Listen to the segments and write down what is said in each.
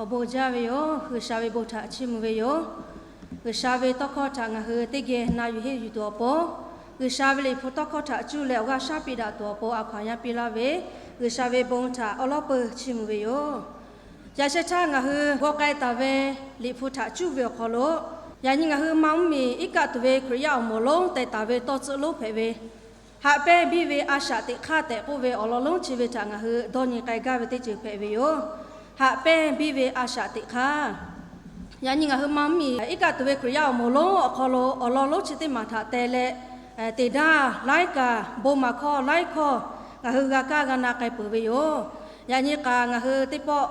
Awˬ bon jaˇ ve yoˬ. G'uiˬsha ve bon htaꞈ chiˇ mvuh ve yoˬ. G'uiˬsha ve tawˇ hkawˇ htaꞈ ngaˬ hui teˇ geh na yuˬ henˇ yuˬ tuˬ awˬ pon, G'uiˬsha ve liꞈ hpu tawˇ hkawˇ htaꞈ cuˇ leh awˬ g'aˇ shaˉ piˇ daꞈ tuˬ awˬ pon a hkaw anˬ yaˇ piˇ laˇ ve G'uiˬsha ve bon htaꞈ awˉ lawˉ peuˬ chiˇ mvuh ve yoˬ. Yaꞈ sheh htaˇ ngaˬ hui g'aw k'ai taˍ ve liꞈ hpu htaꞈ cuˇ ve awˬ hk'aw lo, yaꞈ nyi ngaˬ hui ma mvuhˇ miˬ iˉ kaˆ tuˬ ve Hkriꞈ yaˇ awˬ moˍ lonˉ teh taˍ ve tawˇ tcuhˆ lonˉ hpehꞈ ve, Haꞈ pehnˇ biˇ ve a shaꞈ teꞈ hk'aˇ tehꞈ k'oˆ ve awˬ lawn lonˉ chi ve htaꞈ ngaˬ hui dawˇ nyi k'ai gaˇ ve teˇ ceuˬ hpehꞈ ve yoˬ. Haꞈ pehnˇ biˇ ve a shaꞈ teꞈ hk'aˇ. Yaꞈ nyi ngaˬ hui ma mvuhˇ miˬ iˉ kaˆ tuˬ ve Hkriꞈ yaˇ awˬ moˍ lonˉ awˬ hk'aw lo awˬ lawn lonˉ chi teˇ maˬ htaꞈ teh leh, teˇ daˇ laiˉ kaˬ, bon maˬ hkawˇ laiˉ hkawˇ ngaˬ hui g'a kaˇ g'a na k'ai peuˬ ve yoˬ. Yaꞈ nyi k'aꞈ ngaˬ hui teˇ pawˆ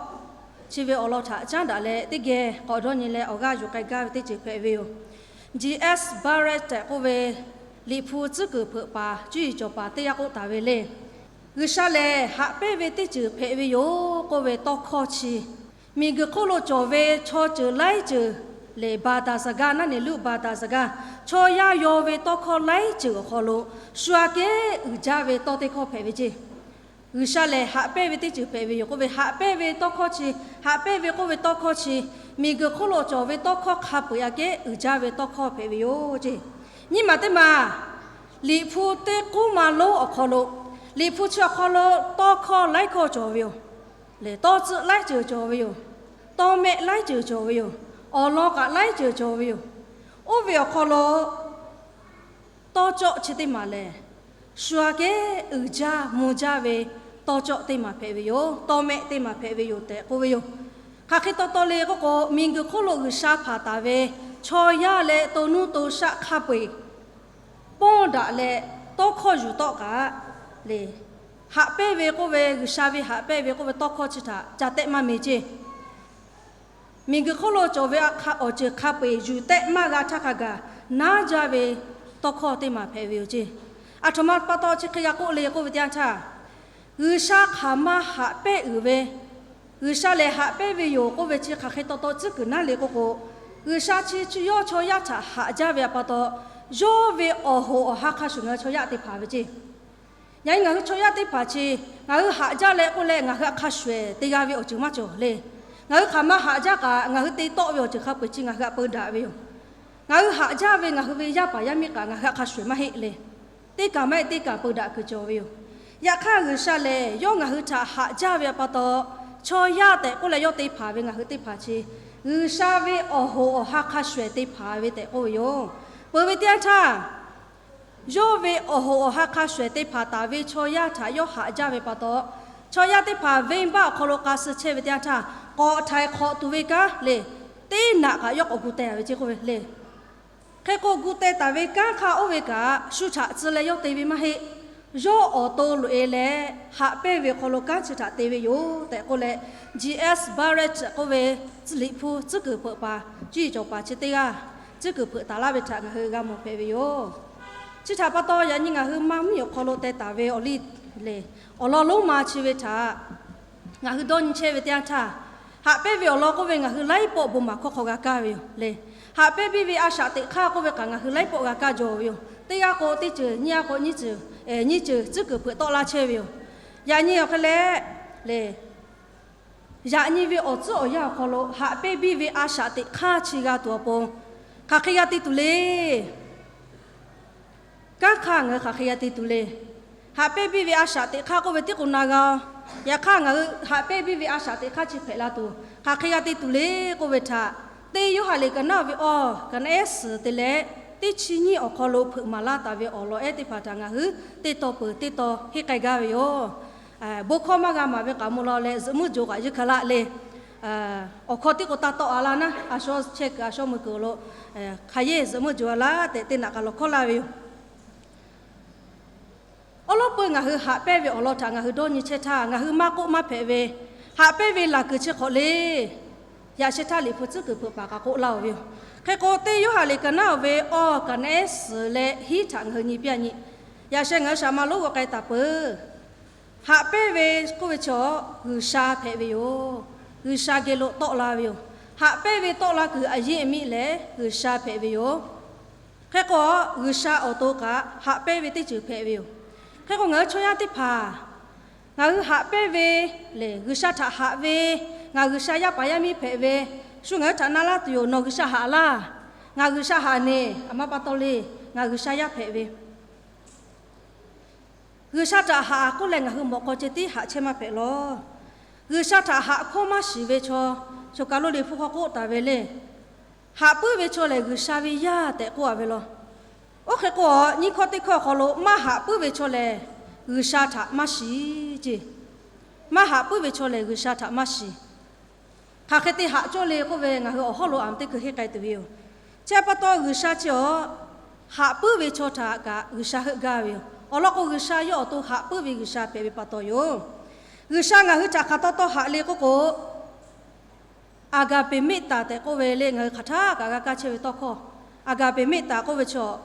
chi ve awˬ lawn htaꞈ caˉ daꞈ leh teˇ geh k'awꞈ dawˇ nyi leh awˬ g'aˇ yuˬ k'ai gaˇ ve teˇ ceuˬ hpehꞈ ve yoˬ. G.S. Barrett tehꞈ k'oˆ ve liꞈ hpu tcuhˉ kuiˬ hpeuꞈ paˍ cuˇ yiˍ cawˬ paˍ teˇ g'aˇ k'oˆ taˍ ve le. G'uiˬsha lehˬ haꞈ pehnˇ ve teˇ ceuˬ hpehꞈ ve yoˬ k'oˆ ve tawˇ hkawˇ chi, miˬguiˬ hk'oˆ lo cawˬ ve chaw ceuˬ laiˉ ceuˬ lehˬ, baˬ daꞈ saˍ gaˇ naˉ neˬ luˆ baˬ daꞈ saˍ gaˇ, chaw yaˇ yaw ve tawˇ hkawˇ laiˉ ceuˬ awˬ hk'aw lo shu aꞈ kehˉ uiˍ jaˇ ve tawˇ teˇ hkawˇ hpehꞈ ve ceˇ. G'uiˬsha lehˬ haꞈ pehnˇ ve teˇ ceuˬ hpehꞈ ve yoˬ k'oˆ ve, haꞈ pehnˇ ve tawˇ hkawˇ chi, haꞈ pehnˇ ve k'oˆ ve tawˇ hkawˇ chi, miˬguiˬ hk'oˆ lo cawˬ ve tawˇ hkawˇ hk'a peu-eˬ aꞈ kehˉ uiˍ jaˇ ve tawˇ hkawˇ hpehꞈ ve yoˬ ceˇ. Nyiˇ maˬ teˇ maˬ, liꞈ hpu teˇ k'uˉ ma lonˉ awˬ hk'aw lo, liꞈ hpu chi awˬ hk'aw lo tawˇ hkawˇ laiˉ hkawˇ cawˬ ve yoˬ. Lehˬ, tawˇ tcuhˆ laiˉ ceuˬ cawˬ ve yoˬ. Tawˇ mehˆ laiˉ ceuˬ cawˬ ve yoˬ. Awˬ lawn kaꞈ laiˉ ceuˬ cawˬ ve yoˬ. Oˇ ve awˬ hk'aw lo tawˇ cawˆ chi teˇ maˬ lehˬ, shu aꞈ kehˉ uiˍ jaˇ mvuh jaˇ ve tawˇ cawˆ teˇ maˬ hpehꞈ ve yoˬ. Tawˇ mehˆ teˇ maˬ hpehꞈ ve yoˬ tehꞈ k'oˆ ve yoˬ. Hk'aˬ hk'e taw taw le k'oˆ k'o, miˬguiˬ hk'oˆ lo G'uiˬsha hpanˍ taˍ ve chaw yaˇ leh to nuˇ to shaˆ hk'a peu-eˬ pawˇ daꞈ leh tawˇ hkawˇ yuˬ tawˆ kaꞈ le, haꞈ pehnˇ ve k'oˆ ve, G'uiˬsha ve haꞈ pehnˇ ve k'oˆ ve tawˇ hkawˇ chi htaꞈ ca tehˆ maˇ meˍ ceˇ. Miˬguiˬ hk'oˆ lo cawˬ ve awˬ ceuˬ hk'a peu-eˬ yuˬ tehˆ maˇ g'a htaˇ hk'a gaˬ naˉ jaˇ ve tawˇ hkawˇ teˇ maˬ hpehꞈ ve yoˬ ceˇ. Aˬ htoꞈ ma pa taw chi hk'e g'a k'oˆ le k'oˆ ve teˇ yanˇ htaˇ, G'uiˬsha hk'aˬ ma haꞈ pehnˇ uiˍ ve, G'uiˬsha lehˬ haꞈ pehnˇ ve yoˬ k'oˆ ve chi hk'aˬ hk'e taw taw tcuhˉ kuiˬ naˉ le k'oˆ k'o, G'uiˬsha chi yawˇ chaw yaˇ htaꞈ haꞈ jaˇ ve aꞈ pa taw, yawˇ ve awˬ hoꞈ awˬ ha hk'a shuˍ ngaˬ hui chaw yaˇ teˇ hpaˍ ve ceˇ. Yaꞈ nyi ngaˬ hui chaw yaˇ teˇ hpaˍ chi ngaˬ hui haꞈ jaˇ leh k'oˆ leh ngaˬ hui aꞈ hk'a shuˍ ehˍ te g'a ve awˬ ceuˬ maˇ cawˬ le. Ngaˬ hui hk'aˬ ma haꞈ jaˇ kaꞈ ngaˬ hui te tawˆ ve awˬ ceuˬ hk'a peu-eˬ chi ngaˬ hui aꞈ peu daꞈ ve yoˬ. Ngaˬ hui haꞈ jaˇ ve ngaˬ hui ve yaˇ paˍ yaˇ miˇ kaꞈ ngaˬ hui aꞈ hk'a shuˍ ehˍ maˇ heˆ le. Teˇ kaꞈ maˇ heˆ teˇ kaꞈ peu daꞈ kuiˬ cawˬ ve yoˬ. Yaꞈ hk'aˇ G'uiˬsha lehˬ yawˇ ngaˬ hui htaꞈ haꞈ jaˇ ve aꞈ pa taw, chaw yaˇ tehꞈ k'oˆ leh yawˇ te hpanˍ ve ngaˬ hui teˇ hpaˍ chi G'uiˬsha ve awˬ hoꞈ awˬ ha hk'a shuˍ ehˍ te hpanˍ ve tehꞈ k'oˆ ve yoˬ. Peuˬ ve teˇ yanˇ htaˇ, yawˇ ve awˬ hoꞈ awˬ ha hk'a shuˍ ehˍ te hpanˍ taˍ ve chaw yaˇ htaꞈ yawˇ haꞈ jaˇ ve pa taw, chaw yaˇ teˇ hpaˍ venˇbaˆ awˬ hk'aw lo k'a suh chehˇ ve teˇ yanˇ htaˇ, k'awꞈ htaiˍ hk'awꞈ tuˬ ve kanˉ le, teˇ naꞈ kaꞈ yawˇ k'awꞈ gu teh ve ceˇ k'oˆ ve le. Hk'e k'o gu teh taˍ ve kanˉ hk'a oˇ ve kaꞈ shu htaꞈ tcuh leh yawˇ te ve maˇ heˆ. Yawˇ awˬ to loꞈ-e leh haꞈ pehnˇ ve awˬ hk'aw lo kanˉ chi htaꞈ te ve yoˬ tehꞈ k'oˆ leh, G.S. Barrett k'oˆ ve liꞈ hpu tcuhˉ kuiˬ hpeuꞈ paˍ cuˇ yiˍ cawˬ paˍ chi teˇ g'aˇ tcuhˉ kuiˬ hpeuꞈ taˍ laˇ ve htaꞈ ngaˬ hui g'a mawˬ hpehꞈ ve yoˬ. Chi htaꞈ pa taw yaꞈ nyi ngaˬ hui ma mvuhˇmiˬ awˬ hk'aw lo teh taˍ ve awˬ liˇ le, awˬ lawn lonˉ ma chi ve htaꞈ ngaˬ hui dawˇ nyi chehˇ ve teˇ yanˇ htaˇ, haꞈ pehnˇ ve awˬ lawn k'oˆ ve ngaˬ hui laiˉ pawˆ bon maˍ hkawˇ hk'aw g'a kaˇ ve yoˬ le. Haꞈ pehnˇ biˇ ve a shaꞈ teꞈ hk'aˇ k'oˆ ve kaꞈ ngaˬ hui laiˉ pawˆ g'a kaˇ jaw ve yoˬ. Teˇ g'aˇ k'o teˇ ceuˬ, nyiˇ g'aˇ k'o nyiˇ ceuˬ, nyiˇ ceuˬ tcuhˉ kuiˬ hpeuꞈ tawˆ laˇ chehˇ ve yoˬ. Yaꞈ nyi awˬ hk'e leh le, yaꞈ nyi ve awˬ tcuhˉ awˬ yanˇ awˬ hk'aw lo haꞈ pehnˇ biˇ ve a shaꞈ teꞈ hk'aˇ chi g'a tuˬ awˬ pon hk'aˬ hk'e g'a te tuˬ le. Kanˉ hk'aˇ ngaˬ hui hk'aˬ hk'e g'a te tuˬ le. Haꞈ pehnˇ biˇ ve a shaꞈ teꞈ hk'aˇ k'oˆ ve tiˉ k'o na g'a-o. Yaꞈ hk'aˇ ngaˬ hui haꞈ pehnˇ biˇ ve a shaꞈ teꞈ hk'aˇ chi hpehꞈ la tuˬ hk'aˬ hk'e g'a te tuˬ le k'oˆ ve htaꞈ, teˇ Yoˇhanˬ liꞈ ka naˉ ve awˬ ka naˉ ehˉ suhˍ te leh teˇ chi nyiˇ awˬ hk'aw lo hpeuꞈ maˍ laˇ taˍ ve awˬ lawn ehˉ teˇ hpaˍ htaꞈ ngaˬ hui teˇ taw peuˬ teˇ taw henˇ k'ai gaˇ ve yoˬ. Bon hkawˇ maˇ g'a maˍ ve k'aꞈ mvuh la leh zuhꞈ muiˉ jaw kaꞈ yeˇ hk'e laˇ le. Awˬ hkawˇ tiˉ k'o taˇ tawˆ-a laˇ naˉ, a shawˉ chehˇ kuiˬ a shawˉ mui kuiˬ awˬ lo hk'aˬ yeˇ zuhꞈ muiˉ jaw-a laˇ tehꞈ te naꞈ k'aꞈ lawˬ hkawˉ laˇ ve yoˬ. Awˉ lawˉ peuˇ ngaˬ hui haꞈ pehnˇ ve awˬ lawn htaꞈ ngaˬ hui dawˇ nyi chehˇ htaˇ, ngaˬ hui maˇ k'oˆ maˇ hpehꞈ ve, haꞈ pehnˇ ve laˬ kuiˬ chi hk'awꞈ le. Yaꞈ sheh htaˇ liꞈ hpu tcuhˉ kuiˬ hpeuꞈ paˍ k'a k'oˆ laˇ-oˬ ve yoˬ. Hk'e k'o teˇ Yoˇhanˬ liꞈ ka naˉ-oˬ ve awˬ ka naˉ ehˉ suhˍ leh hiˉ htaꞈ ngaˬ hui nyi piˇ-a nyi. Yaꞈ sheh ngaˬ hui shaˍ ma lonˉ g'aw k'ai taˍ peuˬ. Haꞈ pehnˇ ve k'oˆ ve chaw G'uiˬsha hpehꞈ ve yoˬ. G'uiˬsha geh lo tawˆ la ve yoˬ. Haꞈ pehnˇ ve tawˆ la kuiˬ a yeˇ miˆ lehˬ G'uiˬsha hpehꞈ ve yoˬ. Hk'e k'o, G'uiˬsha awˬ to kaꞈ haꞈ pehnˇ ve teˇ ceuˬ hpehꞈ ve yoˬ. Hk'e k'o, ngaˬ hui chaw yaˇ teˇ hpaˍ ngaˬ hui haꞈ pehnˇ ve lehˬ, G'uiˬsha htaꞈ haꞈ ve Ngaˬ G'uiˬsha yaˇ paˍ yaˇ miˇ hpehꞈ ve, shu ngaˬ hui htaꞈ na laˇ tuˬ yoˬ. Nawˬ G'uiˬsha haꞈ laˇ. Ngaˬ G'uiˬsha haꞈ neˬ, aˬ ma pa taw le. Ngaˬ G'uiˬsha yaˇ hpehꞈ ve, G'uiˬsha htaꞈ haꞈ k'oˆ leh ngaˬ hui mawꞈ k'aw ceh tiˉ haꞈ chehˇ maˇ hpehꞈ law. G'uiˬsha htaꞈ haꞈ hkawˇ maˇ shiˍ ve chaw, choˬ kaˬ lo Liꞈ hpu hk'aw k'oˆ taˍ ve le. Haꞈ puiˉ ve chaw lehˬ G'uiˬsha ve yaˇ tehꞈ k'oˆ a ve law. Oˇ hk'e k'o, nyiˇ hkawˇ teˇ hkawˇ awˬ hk'aw lo maˇ haꞈ puiˉ ve chaw lehˬ G'uiˬsha htaꞈ maˇ shiˍ ce. Maˇ haꞈ puiˉ ve chaw lehˬ G'uiˬsha htaꞈ maˇ shiˍ. Hk'aˬ hk'e te haꞈ cawˇ le k'oˆ ve ngaˬ hui awˬ hawˉ lo aˬ teˇ hkui henˇ k'ai tuˬ ve yoˬ. Chi pa taw G'uiˬsha chi awˬ haꞈ puiˉ ve chaw htaꞈ kaꞈ G'uiˬsha heuˆ gaˇ ve yoˬ. Awˬ lawn k'o, G'uiˬsha yawˇ awˬ to haꞈ puiˉ ve G'uiˬsha hpehꞈ ve pa taw yoˬ. G'uiˬsha ngaˬ hui htaꞈ hk'aˬ taw taw haꞈ le k'oˆ k'o, agape meˆ taˍ tehꞈ k'oˆ ve le, ngaˬ hui hk'aˬ htaˇ kaꞈ g'a kaˇ chehˇ ve tawˇ hkawˇ. Agape meˆ taˍ k'oˆ ve chaw,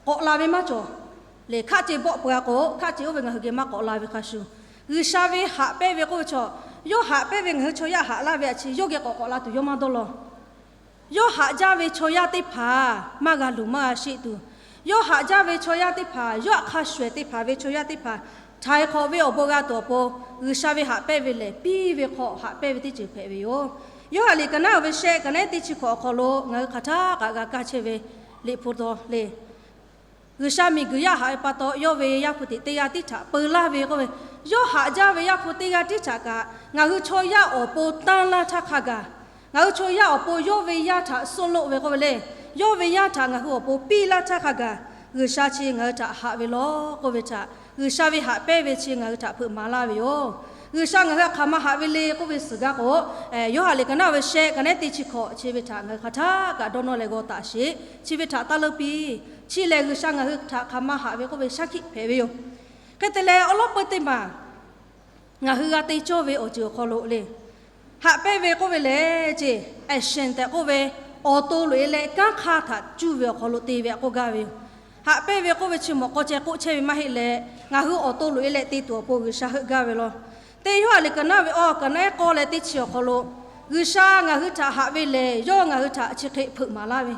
k'awꞈ la ve maˇ cawˬ. Lehˬ, hkaˆ ce bawˆ peuˬ a k'o, hkaˆ ce oˇ ve ngaˬ hui geh maˇ k'awꞈ la ve hk'a shuˍ, G'uiˬsha ve haꞈ pehnˇ ve k'oˆ ve chaw, yawˇ haꞈ pehnˇ ve ngaˬ hui chaw yaˇ haꞈ laˇ ve a chi yawˇ geh k'awꞈ k'awꞈ la tuˬ yawˇ maˇ dawˇ law. Yawˇ haꞈ jaˇ ve chaw yaˇ teˇ hpaˍ maˇ g'a luˬ maˇ g'a sheˆ tuˬ, yawˇ haꞈ jaˇ ve chaw yaˇ teˇ hpaˍ, yawˇ htaꞈ hk'a shuˍ ehˍ teˇ hpaˍ ve chaw yaˇ teˇ hpaˍ htaiˍ hk'awꞈ ve awˬ bon g'a tuˬ awˬ pon, G'uiˬsha ve haꞈ pehnˇ ve lehˬ, piˇ ve hk'aw haꞈ pehnˇ ve teˇ ceuˬ hpehꞈ ve yoˬ. Yoˇhanˬ liꞈ ka naˉ ve shehˆ, ka naˉ teˇ chi hkawꞈ awˬ hk'aw lo ngaˬ hui hk'aˬ htaˇ kaꞈ g'a kaˇ chehˇ ve Liꞈ hpu taw le. G'uiˬsha miˬguiˬ yaˇ haꞈ ve pa taw, yawˇ ve Yaˇ hpu tiꞈ teˇ g'aˇ tiˉ htaꞈ peu laˇ ve k'oˆ ve, yawˇ haꞈ jaˇ ve Yaˇ hpu teˇ g'aˇ tiˉ htaꞈ kaꞈ ngaˬ hui chaw yaˇ awˬ pon tanˇ laˇ htaˇ hk'a gaˬ, ngaˬ hui chaw yaˇ awˬ pon yawˇ ve yaˇ htaꞈ suhˉ loˆ ve k'oˆ ve le, yawˇ ve yaˇ htaꞈ ngaˬ hui awˬ pon piˇ laˇ htaˇ hk'a gaˬ, G'uiˬsha chi ngaˬ hui htaꞈ haꞈ ve law k'oˆ ve htaꞈ, G'uiˬsha ve haꞈ pehnˇ ve chi ngaˬ hui htaꞈ hpeuꞈ maˍ laˇ ve yoˬ. G'uiˬsha ngaˬ hui htaꞈ hk'aˬ ma haꞈ ve le k'oˆ ve suhˍ gaˇ k'o, Yoˇhanˬ liꞈ ka naˉ ve shehˆ, ka naˉ teˇ chi hkawꞈ chi ve htaꞈ ngaˬ hui hk'aˬ htaˇ kaꞈ dawˇ nawˇ leh g'aw taˍ sheˍ. Chi ve htaꞈ taˇ leuˉ piˇ. Chi lehˬ G'uiˬsha ngaˬ hui htaꞈ hk'aˬ ma haꞈ ve k'oˆ ve shaˉ hkiˆ hpehꞈ ve yoˬ. Hk'e te leh, awˉ lawˉ peu teˇ maˬ ngaˬ hui g'a te cawˇ ve awˬ ceuˬ awˬ hk'aw lo le, haꞈ pehnˇ ve k'oˆ ve lehˬ ce, action tehꞈ k'oˆ ve, awˬ to loꞈ e leh kanˉ hk'aˇ htaꞈ cuˇ ve awˬ hk'aw lo te ve htaꞈ k'oˆ gaˇ ve yoˬ. Haꞈ pehnˇ ve k'oˆ ve chi mawꞈ k'aw ceh k'oˆ chehˇ ve maˇ heˆ leh, ngaˬ hui awˬ to loꞈ e leh te tuˬ awˬ pon G'uiˬsha heuˆ gaˇ ve law. Teˇ Yoˇhanˬ liꞈ ka naˉ ve awˬ ka naˉ k'awˇ leh teˇ chi awˬ hk'aw lo, G'uiˬsha ngaˬ hui htaꞈ haꞈ ve lehˬ, yawˇ ngaˬ hui htaꞈ chi hk'e hpeuꞈ maˍ laˇ ve,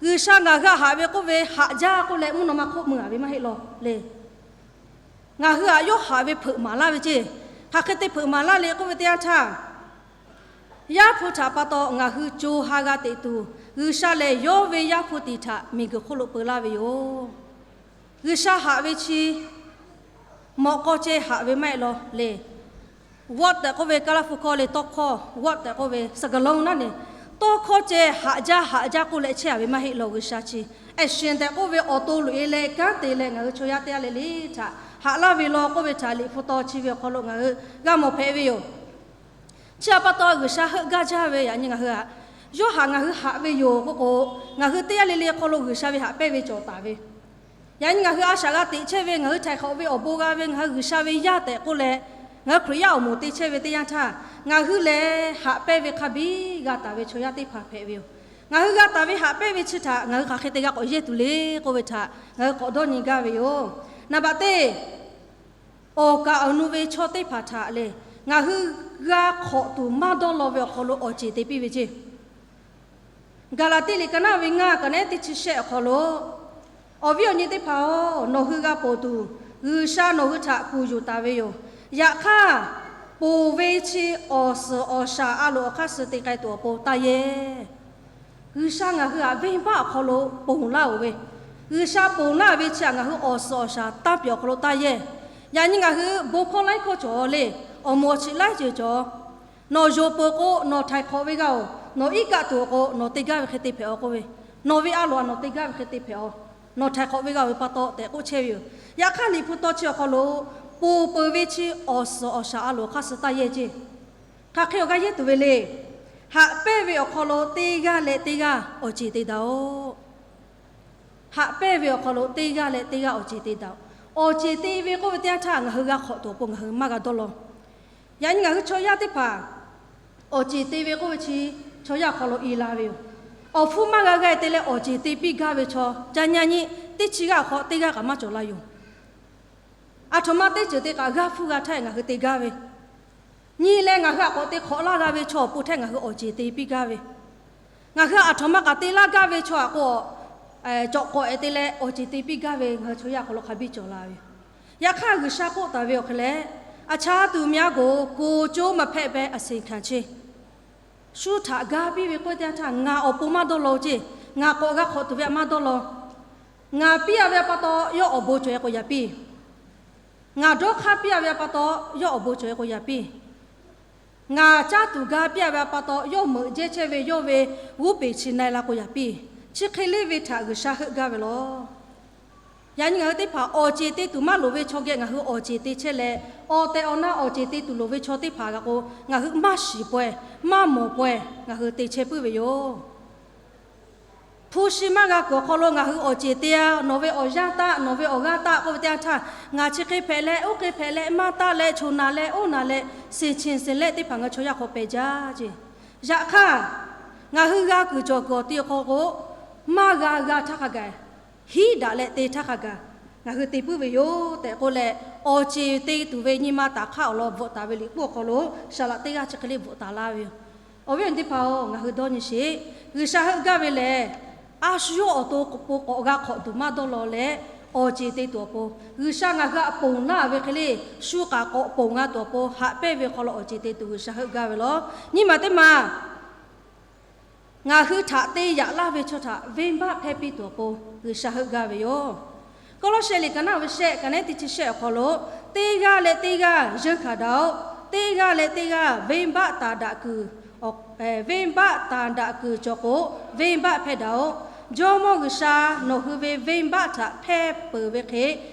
G'uiˬsha ngaˬ hui htaꞈ haꞈ ve k'oˆ ve haꞈ jaˇ k'oˆ leh mvuhˇ naw ma hk'oˆ mui a ve maˇ heˆ law le. Ngaˬ hui htaꞈ yawˇ haꞈ ve hpeuꞈ maˍ laˇ ve ce. Hk'aˬ hk'e te hpeuꞈ maˍ laˇ le k'oˆ ve teˇ yanˇ htaˇ, Yaˇ hpu htaꞈ pa taw ngaˬ hui co ha g'a teꞈ tuˬ, G'uiˬsha lehˬ yawˇ ve Yaˇ hpu tiꞈ htaꞈ miˬguiˬ hk'oˆ lo peu laˇ ve yoˬ. G'uiˬsha haꞈ ve chi mawꞈ k'aw ceh haꞈ ve maˇ heˆ law le. Word tehꞈ k'oˆ ve Kaˇlaˇ hpu hkawˇ le tawˇ hkawˇ, word tehꞈ k'oˆ ve စကားလုံး naˉ ne, tawˇ hkawˇ ceh haꞈ jaˇ haꞈ jaˇ k'oˆ leh chehˇ a ve maˇ heˆ law. G'uiˬsha chi action tehꞈ k'oˆ ve awˬ to loꞈ e leh kanˉ te leh ngaˬ hui chaw yaˇ teˇ g'aˇ le le htaꞈ haꞈ laˇ ve law k'oˆ ve htaꞈ Liꞈ hpu taw chi ve awˬ hk'aw lo ngaˬ hui g'a mawˬ hpehꞈ ve yoˬ. Chi htaꞈ pa taw G'uiˬsha heuˆ gaˇ jaˇ ve yaꞈ nyi ngaˬ hui htaꞈ, yawˇ htaꞈ ngaˬ hui haꞈ ve yoˬ k'oˆ k'o, ngaˬ hui teˇ g'aˇ le le hk'aw lo G'uiˬsha ve haꞈ pehnˇ ve cawˬ taˍ ve, yaꞈ nyi ngaˬ hui a shaꞈ g'a teꞈ chehˇ ve, ngaˬ hui htaiˍ hk'awꞈ ve awˬ bon g'a ve, ngaˬ hui G'uiˬsha ve yaˇ tehꞈ k'oˆ leh, ngaˬ hui Hkriꞈ yaˇ awˬ moˍ te chehˇ ve teˇ yanˇ htaˇ, ngaˬ hui lehˬ haꞈ pehnˇ ve hk'a biˇ g'a taˍ ve chaw yaˇ teˇ hpaˍ hpehꞈ ve yoˬ. Ngaˬ hui g'a taˍ ve haꞈ pehnˇ ve chi htaꞈ ngaˬ hui hk'aˬ hk'e te g'a k'awꞈ yehˇ tuˬ le k'oˆ ve htaꞈ ngaˬ hui k'awꞈ dawˇ nyi gaˇ ve yoˬ. Naˍ baꞈ teˇ, awˬ kaˍ awˬ nu ve chaw teˇ hpaˍ htaꞈ lehˬ, ngaˬ hui g'a hk'awꞈ tuˬ maˇ dawˇ law ve awˬ hk'aw lo awˬ ceˬ te piˇ ve ce. Gaˍlaˍtiˆ liꞈ ka naˉ ve ngaˇ, ka naˉ teˇ chi shehˆ awˬ hk'aw lo, awˬ viˉ awˬ nyi teˇ hpaˍ-oˬ, nawˬ hui g'a ponˬ tuˬ, G'uiˬsha nawˬ hui htaꞈ kuˬ yuˬ taˍ ve yoˬ. Yaꞈ hk'aˇ, ponˬ ve chi awˬ suhˍ awˬ shaˍ a loˍ awˬ hk'aˇ suh te k'ai tuˬ awˬ pon taˇ yehˇ. G'uiˬsha ngaˬ hui htaꞈ venˇbaˆ awˬ hk'aw lo ponˬ laˇ-oˬ ve, G'uiˬsha ponˬ laˇ ve chi htaꞈ ngaˬ hui awˬ suhˍ awˬ shaˍ tanˇ piˍ awˬ hk'aw lo taˇ yehˇ. Yaꞈ nyi ngaˬ hui bon hkawˇ laiˉ hkawˇ cawˬ le, awˬ moˍ awˬ chi laiˉ ceuˬ cawˬ. Nawˬ yonˍ peuˬ k'o, nawˬ htaiˍ hk'awꞈ ve g'a-oˬ. Nawˬ iˉ kaˆ tuˬ awˬ k'o, nawˬ te gaˇ ve hk'e te hpehꞈ-aw k'oˆ ve, nawˬ ve a loˍ htaꞈ nawˬ te gaˇ ve hk'e te hpehꞈ-aw. Nawˬ htaiˍ hk'awꞈ ve g'a-oˬ ve pa taw tehꞈ k'oˆ chehˇ ve yoˬ. Yaꞈ hk'aˇ, Liꞈ hpu taw chi awˬ hk'aw lo, ponˬ peuˬ ve chi awˬ suhˍ awˬ shaˍ a loˍ hk'aˇ suh taˇ yehˇ ce. Hk'aˬ hk'e awˬ g'aˇ yehˇ tuˬ ve le. Haꞈ pehnˇ ve awˬ hk'aw lo teˇ g'aˇ leh teˇ g'aˇ awˬ ceˬ te daꞈ-oꞈ. Haꞈ pehnˇ ve awˬ hk'aw lo teˇ g'aˇ leh teˇ g'aˇ awˬ ceˬ te daꞈ-oꞈ. Awˬ ceˬ te ve k'oˆ ve teˇ yanˇ htaˇ, ngaˬ hui g'a hk'awꞈ tuˬ awˬ pon ngaˬ hui maˇ g'a dawˇ law. Yaꞈ nyi ngaˬ hui chaw yaˇ teˇ hpaˍ awˬ ceˬ te ve k'oˆ ve chi, chaw yaˇ awˬ hk'aw lo i la ve yoˬ. Awˬ hpfuhˇ maˇ g'a g'a te leh awˬ ceˬ te piˇ gaˇ ve chaw, ca nyi nyi, teˇ chi g'aˇ awˬ hk'aw teˇ g'aˇ kaꞈ maˇ cawˬ la yoˬ. Aˬ htoꞈ ma teˇ ceuˬ te kaꞈ g'aˇ hpfuhˇ g'a htaˇ ngaˬ hui te gaˇ ve, nyi leh ngaˬ hui htaꞈ k'awꞈ te hk'awꞈ laˇ g'a ve chaw awˬ pon htaˇ ngaˬ hui awˬ ceˬ te piˇ gaˇ ve, ngaˬ hui aˬ htoꞈ ma kaꞈ te laˇ gaˇ ve chaw htaꞈ k'o, cawꞈ k'awꞈ-e te leh awˬ ceˬ te piˇ gaˇ ve ngaˬ hui chaw yaˇ awˬ hk'aw lo hk'a biˇ cawˬ la ve. Yaꞈ hk'aˇ, G'uiˬsha k'oˆ taˍ ve awˬ hk'e leh, အခြားသူများကို ကိုယ်ကျိုးမဖက်ဘဲ အဆင်ခံခြင်း. Shu htaꞈ ga piˇ ve k'oˆ ve teˇ yanˇ htaˇ, ngaˬ awˬ pon maˇ dawˇ law ceˇ. Ngaˬ k'awꞈ g'a hk'awꞈ tuˬ ve htaꞈ maˇ dawˇ law. Ngaˬ piˇ a ve pa taw yawˇ awˬ bon cawˬ e k'o yaꞈ piˇ. Ngaˬ dawˇ hk'aˇ piˇ a ve pa taw yawˇ awˬ bon cawˬ e k'o yaꞈ piˇ. Ngaˬ caˇ tuˬ ga piˇ a ve pa taw yawˇ meuꞈ jehˇ chehˇ ve yawˇ ve g'oˇ peˍ chi na e la k'o yaꞈ piˇ. Chi hk'e le ve htaꞈ G'uiˬsha heuˆ gaˇ ve law. Yaꞈ nyi ngaˬ hui teˇ hpaˍ awˬ ceˬ te tuˬ maˇ loˍ ve chaw geh ngaˬ hui awˬ ceˬ te chehˇ leh, awˬ tehˬ awˬ na awˬ ceˬ te tuˬ loˍ ve chaw teˇ hpaˍ g'a k'o, ngaˬ hui maˇ shiˍ pawehˇ, maˇ mawˬ pawehˇ ngaˬ hui te chehˇ puiˉ ve yoˬ. Hpu shi maˇ g'a kuiˬ awˬ hk'aw lo ngaˬ hui awˬ ceˬ te a, nawˬ ve awˬ yanˇ taˆ, nawˬ ve awˬ g'aˇ taˆ k'oˆ ve teˇ yanˇ htaˇ, ngaˬ chi hk'e hpehꞈ leh, oˇ hk'e hpehꞈ leh, maˇ taˆ leh, choˬ naˬ leh, oˇ naˬ leh, seˍ cheˬ seˍ leh teˇ hpaˍ ngaˬ hui chaw yaˇ hk'aw pehˬ jaˇ ceˇ. Yaꞈ hk'aˇ, ngaˬ hui g'a kuiˬ cawˬ kuiˬ awˬ ti awˬ hk'aw k'o, maˇ g'a g'a htaˇ hk'a gaˬ, hiˉ daꞈ leh te htaˇ hk'a gaˬ, ngaˬ hui te puiˉ ve yoˬ tehꞈ k'oˆ leh, awˬ ceˬ te tuˬ ve nyi ma taˍ hk'aˇ awˬ lawn bvuhꞈ taˍ ve liꞈ k'oˆ awˬ hk'aw lo, saˍ laꞈ teˇ g'aˇ chi hk'e le bvuhꞈ taˍ laˇ ve yoˬ. Awˬ viˉ awˬ nyi teˇ hpaˍ-oˬ, ngaˬ hui dawˇ nyi sheˍ. G'uiˬsha heuˆ gaˇ ve lehˬ, a shu yawˇ awˬ to k'o k'awꞈ g'a hk'awꞈ tuˬ maˇ dawˇ law leh, awˬ ceˬ te tuˬ awˬ pon, G'uiˬsha ngaˬ hui htaꞈ ponˬ laˇ ve hk'e le, shu k'aꞈ k'awꞈ ponˬ g'a tuˬ awˬ pon haꞈ pehnˇ ve hk'aw lo awˬ ceˬ te tuˬ G'uiˬsha heuˆ gaˇ ve law. Nyiˇ maˬ teˇ maˬ ngaˬ hui htaꞈ te yaꞈ laˇ ve chaw htaꞈ venˇbaˆ hpehˇ piˇ tuˬ awˬ pon G'uiˬsha heuˆ gaˇ ve yoˬ. Kawˇlawˇshehˆ liꞈ ka naˉ ve shehˆ, ka naˉ teˇ chi shehˆ awˬ hk'aw lo, teˇ g'aˇ leh teˇ g'aˇ yeunˇ hkanˍ daꞈ-oꞈ. Teˇ g'aˇ leh teˇ g'aˇ venˇbaˆ taˍ daꞈ kuiˬ, venˇbaˆ taˍ daꞈ kuiˬ cawˬ k'o, venˇbaˆ hpehˇ daꞈ-oꞈ. Jawˇmawˇ G'uiˬsha nawˬ hui ve venˇbaˆ htaꞈ hpehˇ peuˬ ve hk'e,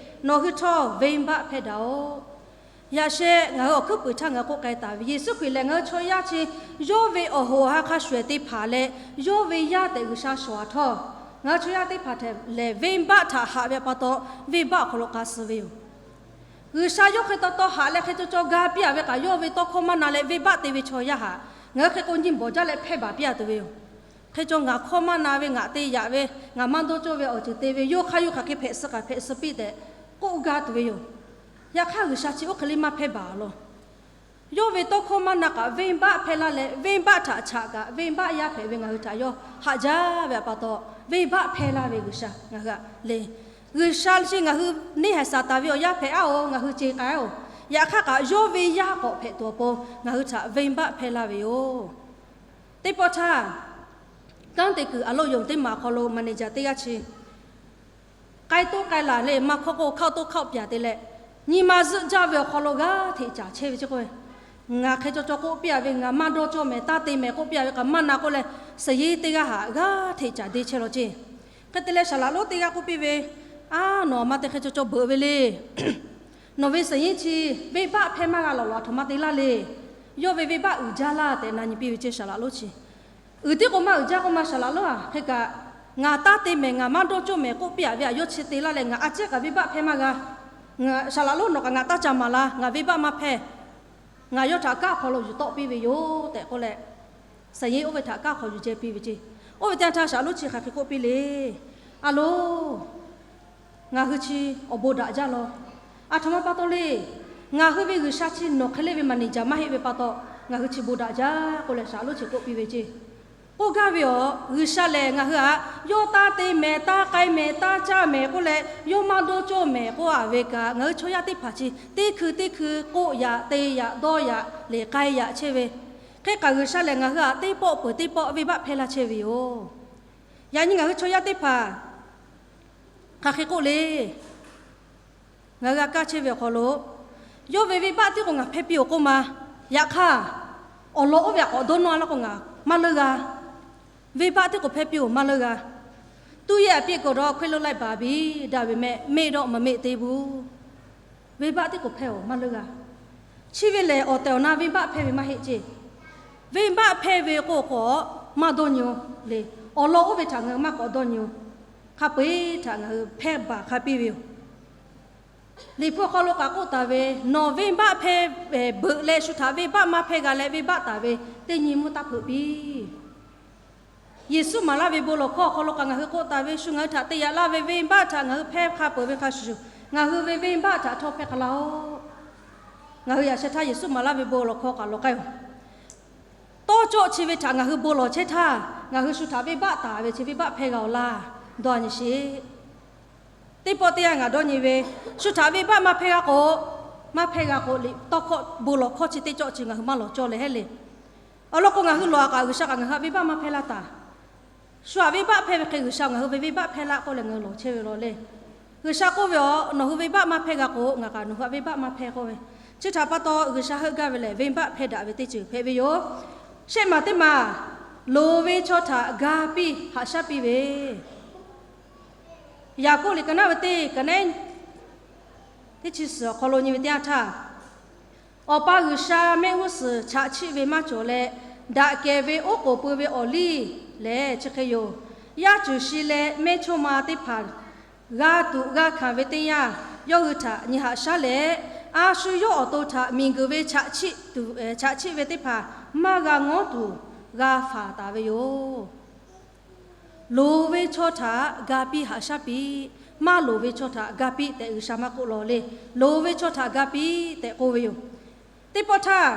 nawˬ hui htawˇ venˇbaˆ hpehˇ daꞈ-oꞈ. Yaꞈ sheh ngaˬ hui awˬ hkuiˉ puiˍ htaˇ ngaˬ hui k'oˆ k'ai taˍ ve, Yeˍsuˆ Hkriꞈ lehˬ ngaˬ hui chaw yaˇ chi yawˇ ve awˬ hoꞈ awˬ ha hk'a shuˍ ehˍ te hpaˍ leh, yawˇ ve yaˇ tehꞈ G'uiˬsha shawˍ a htawˇ, ngaˬ hui chaw yaˇ teˇ hpaˍ htaꞈ lehˬ venˇbaˆ htaꞈ haꞈ ve pa taw, venˇbaˆ awˬ hk'aw lo k'a suh ve yoˬ. G'uiˬsha yawˇ hk'e taw taw haꞈ leh hk'e caw caw ga piˇ a ve kaꞈ, yawˇ ve tawˇ hkawˇ maˇ na leh venˇbaˆ te ve chaw yaˇ htaꞈ ngaˬ hui hk'e k'o nyi bawˬ jaˇ leh hpehˇ baˬ piˇ a tuˬ ve yoˬ. Hk'e caw ngaˬ hkawˇ maˇ na ve, ngaˬ te yaꞈ ve, ngaˬ maˇ dawˇ cawˇ ve awˬ ceuˬ te ve, yawˇ hk'aˇ yawˇ hk'aˬ hk'e hpehꞈ suh kaꞈ hpehꞈ suh piˇ tehꞈ k'oˆ gaˇ tuˬ ve yoˬ. Yaꞈ hk'aˇ G'uiˬsha chi oˇ hk'e le maˇ hpehˇ baˬ law. Yawˇ ve tawˇ hkawˇ maˇ na kaꞈ venˇbaˆ hpehˇ laˇ leh, venˇbaˆ htaꞈ chaꞈ kaꞈ venˇbaˆ yaˇ hpehꞈ ve ngaˬ hui htaꞈ yawˇ haꞈ jaˇ ve pa taw, venˇbaˆ hpehˇ laˇ ve G'uiˬsha ngaˬ hui htaꞈ le. G'uiˬsha chi ngaˬ hui neˇ haiˬ Saˍtanˍ ve awˬ yaˇ hpehꞈ aˉ-oˬ, ngaˬ hui ce k'ai-oˬ. Yaꞈ hk'aˇ kaꞈ yawˇ ve yaˇ k'awꞈ hpehꞈ tuˬ awˬ pon ngaˬ hui htaꞈ venˇbaˆ hpehˇ laˇ ve yoˬ. Teˇ pawˆ htaˇ, kanˉ te kuiˬ a loˆ yonˍ teˇ maˬ awˬ hk'aw lo manager teˇ g'aˇ chi k'ai toˆ k'ai laˬ le, maˇ hkawˇ k'o hkawˇ toˆ hkawˇ pyaˍ te leh, nyi ma zuhˆ jaˇ ve awˬ hk'aw lo g'aˇ hteꞈ caˍ chehˇ ve ceˇ k'o, ngaˬ hk'e caw caw k'oˆ piˇ a ve, ngaˬ maˇ dawˇ cawˇ mehˍ, taˇ te mehˍ k'oˆ piˇ a ve kaꞈ maˇ na k'oˆ leh, saˍyeˇ teˇ g'aˇ htaꞈ g'aˇ hteꞈ caˍ deˇ chehˇ law ceˇ. Hk'e te leh saˍ laꞈ lonˉ teˇ g'aˇ k'oˆ piˇ ve, Aˉ, nawˬ maˇ te hk'e caw caw beuꞈ ve le. Nawˬ ve saˍyeˇ chi venˇbaˆ hpehˇ maˇ g'a lawˬ lawˬ, a htoꞈ ma te laˇ le. Yawˇ ve venˇbaˆ uiˍ jaˇ laˇ tehꞈ na nyi piˇ ve ceˇ saˍ laꞈ lonˉ chi. Uiˍ tiˉ k'o maˇ uiˍ jaˇ k'oˆ ma saˍ laꞈ lonˉ-a, hk'e kaꞈ ngaˬ taˇ te mehˍ, ngaˬ maˇ dawˇ cawˇ mehˍ k'oˆ piˇ a ve, a yawˇ chi te laˇ leh ngaˬ a ciˉ kaꞈ venˇbaˆ hpehˇ maˇ g'a. Saˍ laꞈ lonˉ, nawˬ kaꞈ ngaˬ taˇ ca maˍ la, ngaˬ venˇbaˆ maˇ hpehˇ. Ngaˬ yawˇ htaꞈ kanˉ hk'aw lo yuˬ tawˆ piˇ ve yoˬ tehꞈ k'oˆ leh, saˍyeˇ oˇ ve htaꞈ kanˉ hk'aw yuˬ jehˇ piˇ ve ceˇ. Oˇ ve teˇ yanˇ htaˇ saˍ laꞈ lonˉ chi hk'aˬ hk'e k'oˆ piˇ le. A loˬ, ngaˬ hui chi awˬ bon daꞈ jaˇ law. A htoꞈ ma pa taw le. Ngaˬ hui ve G'uiˬsha chi nawˬ hk'e le ve manager maˇ heˆ ve pa taw, ngaˬ hui chi bon daꞈ jaˇ k'oˆ leh saˍ laꞈ lonˉ chi k'oˆ piˇ ve ceˇ. K'oˆ gaˇ ve awˬ, G'uiˬsha lehˬ ngaˬ hui htaꞈ yawˇ taˇ te mehˍ, taˇ k'ai mehˍ, taˇ caˇ mehˍ k'oˆ leh, yawˇ maˇ dawˇ cawˇ mehˍ k'oˆ a ve kaꞈ, ngaˬ hui chaw yaˇ teˇ hpaˍ chi teˇ hkui teˇ hkui k'oˆ yaꞈ, te yaꞈ, dawˇ yaꞈ, leˬ k'ai yaꞈ chehˇ ve. Hk'e kaꞈ G'uiˬsha lehˬ ngaˬ hui htaꞈ teˇ pawˆ peuˬ teˇ pawˆ venˇbaˆ hpehˇ laˇ chehˇ ve yoˬ. Yaꞈ nyi ngaˬ hui chaw yaˇ teˇ hpaˍ hk'aˬ hk'e k'oˆ le. Ngaˬ hui g'a kaˇ chehˇ ve awˬ hk'aw lo, yawˇ ve venˇbaˆ tiˉ k'o ngaˬ hpehˇ piˇ-oˬ k'oˆ ma. Yaꞈ hk'aˇ, awˬ lawn oˇ ve htaꞈ k'awꞈ dawˇ nawˇ a laˇ k'o ngaˬ maˇ leunˇ g'a. Venˇbaˆ tiˉ k'o hpehˇ piˇ-oˬ maˇ leunˇ g'a. ตู้ yehˇ a piˇ k'o dawˇ ခွင့်လွှတ်လိုက်ပါပြီ, ဒါပေမဲ့ မေ့တော့မမေ့သေးဘူး. Venˇbaˆ tiˉ k'o hpehˇ-oˬ maˇ leunˇ g'a. Chi ve lehˬ awˬ tehˬ awˬ na venˇbaˆ hpehˇ ve maˇ heˆ ceˇ. Venˇbaˆ hpehˇ ve k'o k'awꞈ maˇ dawˇ nyi-oˬ le. Awˬ lawn oˇ ve htaꞈ ngaˬ hui maˇ k'awꞈ dawˇ nyi-oˬ. Hk'a peu-eˬ htaꞈ ngaˬ hui hpehˇ baˬ hk'a piˇ ve yoˬ. Liꞈ hpu awˬ hk'aw lo k'aꞈ k'oˆ taˍ ve, nawˬ venˇbaˆ hpehˇ beuꞈ leh shu htaꞈ venˇbaˆ maˇ hpehˇ g'a leh venˇbaˆ taˍ ve teˇ nyi mvuhˇ taˇ hpeuꞈ piˇ. Yeˍsuˆ maˍ laˇ ve bon lawˬ hkawˇ awˬ hk'aw lo k'aꞈ ngaˬ hui k'oˆ taˍ ve, shu ngaˬ hui htaꞈ te yaꞈ laˇ ve venˇbaˆ htaꞈ ngaˬ hui hpehˇ hk'a peuˬ ve hk'a shuˍ shuˍ, ngaˬ hui ve venˇbaˆ htaꞈ htawˇ hpehˇ hk'a laˇ-oˆ. Ngaˬ hui yaꞈ sheh htaˇ Yeˍsuˆ maˍ laˇ ve bon lawˬ hkawˇ k'aꞈ lawˬ k'ai-oˬ. Tawˇ cawˆ chi ve htaꞈ ngaˬ hui bon lawˬ chehˇ htaˇ, ngaˬ hui shu htaꞈ venˇbaˆ taˍ ve chi venˇbaˆ hpehˇ g'a-oˬ laˇ. Dawˇ nyi sheˍ. Teˇ pawˆ teˇ yanˇ ngaˬ dawˇ nyi ve, shu htaꞈ venˇbaˆ maˇ hpehˇ g'a k'o, maˇ hpehˇ g'a k'o, liꞈ tawˇ hkawˇ bon lawˬ hkawˇ chi teˇ cawˆ chi ngaˬ hui maˇ lawˬ cawˇ leh heˆ le. Awˬ lawn k'o, ngaˬ hui lawˬ-a kaꞈ G'uiˬsha kaꞈ ngaˬ hui htaꞈ venˇbaˆ maˇ hpehˇ laˇ taˍ. Shu htaꞈ venˇbaˆ hpehˇ ve hk'e G'uiˬsha ngaˬ hui ve venˇbaˆ hpehˇ laˇ k'oˆ leh ngaˬ hui lawˬ chehˇ ve law le. G'uiˬsha k'oˆ ve, Awˬ, nawˬ hui venˇbaˆ maˇ hpehˇ g'a k'o, ngaˬ kaꞈ nawˬ hui htaꞈ venˇbaˆ maˇ hpehˇ k'oˆ ve. Chi htaꞈ pa taw G'uiˬsha heuˆ gaˇ ve lehˬ, venˇbaˆ hpehˇ daꞈ ve teˇ ceuˬ hpehꞈ ve yoˬ. Shehˆ maˬ teˇ maˬ, loˍ ve chaw htaꞈ ga piˇ haꞈ shaˉ piˇ ve. Yaˍkoˆ liꞈ ka naˉ ve teˇ ka naˉ teˇ chi suhˍ awˬ hk'aw lo nyi ve teˇ yanˇ htaˇ, Awˬ pa G'uiˬsha mehˆ g'uˇ suhˍ chaꞈ chiˆ ve maˇ cawˬ leh, daꞈ kehˬ ve oˉ k'oˍ pui ve awˬ liˇ lehˬ chi hk'e yoˬ. Yaˇ cuˬ shi leh mehˇchawˇma teˇ hpaˍ g'a tuꞈ g'a hkanˍ ve teˇ yanˇ, yawˇ hui htaꞈ nyi haꞈ shaˉ leh, a shu yawˇ awˬ to htaꞈ miˬguiˬ ve chaꞈ chiˆ ve teˇ hpaˍ maˇ g'a ngawˉ tuˬ g'a faˍ taˍ ve yoˬ. Loˍ ve chaw htaꞈ ga piˇ haꞈ shaˉ piˇ, maˇ loˍ ve chaw htaꞈ ga piˇ tehꞈ G'uiˬsha maˇ k'oˆ law le. Loˍ ve chaw htaꞈ ga piˇ tehꞈ k'oˆ ve yoˬ. Teˇ pawˆ htaˇ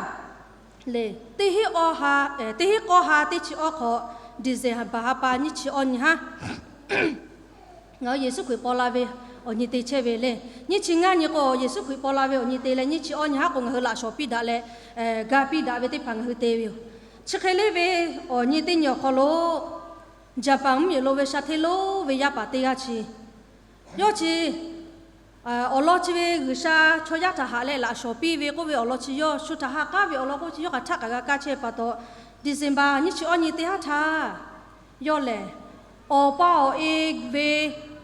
le, teˇ hinˉ k'awˇ ha, teˇ hinˉ k'awˇ ha teˇ chi awˇ hk'awꞈ, December ha pa nyiˇ chi awˇ nyi haˉ, ngaˬ hui Yeˍsuˆ Hkriꞈ paw la ve awˬ nyi te chehˇ ve le. Nyiˇ chi ngaˇ nyi k'o, Yeˍsuˆ Hkriꞈ paw la ve awˬ nyi te leh nyiˇ chi awˇ nyi haˉ k'o, ngaˬ hui laꞈ shawˍ piˇ daꞈ leh ga piˇ daꞈ ve teˇ hpaˍ ngaˬ hui te ve yoˬ. Chi hk'e le ve awˬ nyi teˇ nyi awˬ hk'aw lo, Japan mvuhˇmiˬ lo ve sha hteˇ lonˉ ve yaˇ paˍ teˇ g'aˇ chi, yawˇ chi awˬ lawn chi ve G'uiˬsha chaw yaˇ htaꞈ haꞈ leh laꞈ shawˍ piˇ ve k'oˆ ve awˬ lawn chi, yawˇ shu htaꞈ ha k'aˉ ve awˬ lawn k'o chi yawˇ hk'aˬ htaˆ kaꞈ g'a kaˇ chehˇ pa taw, December nyiˇ chi awˇ nyi teˇ haˉ htaˇ, yawˇ lehˬ awˬ pa awˬ e ve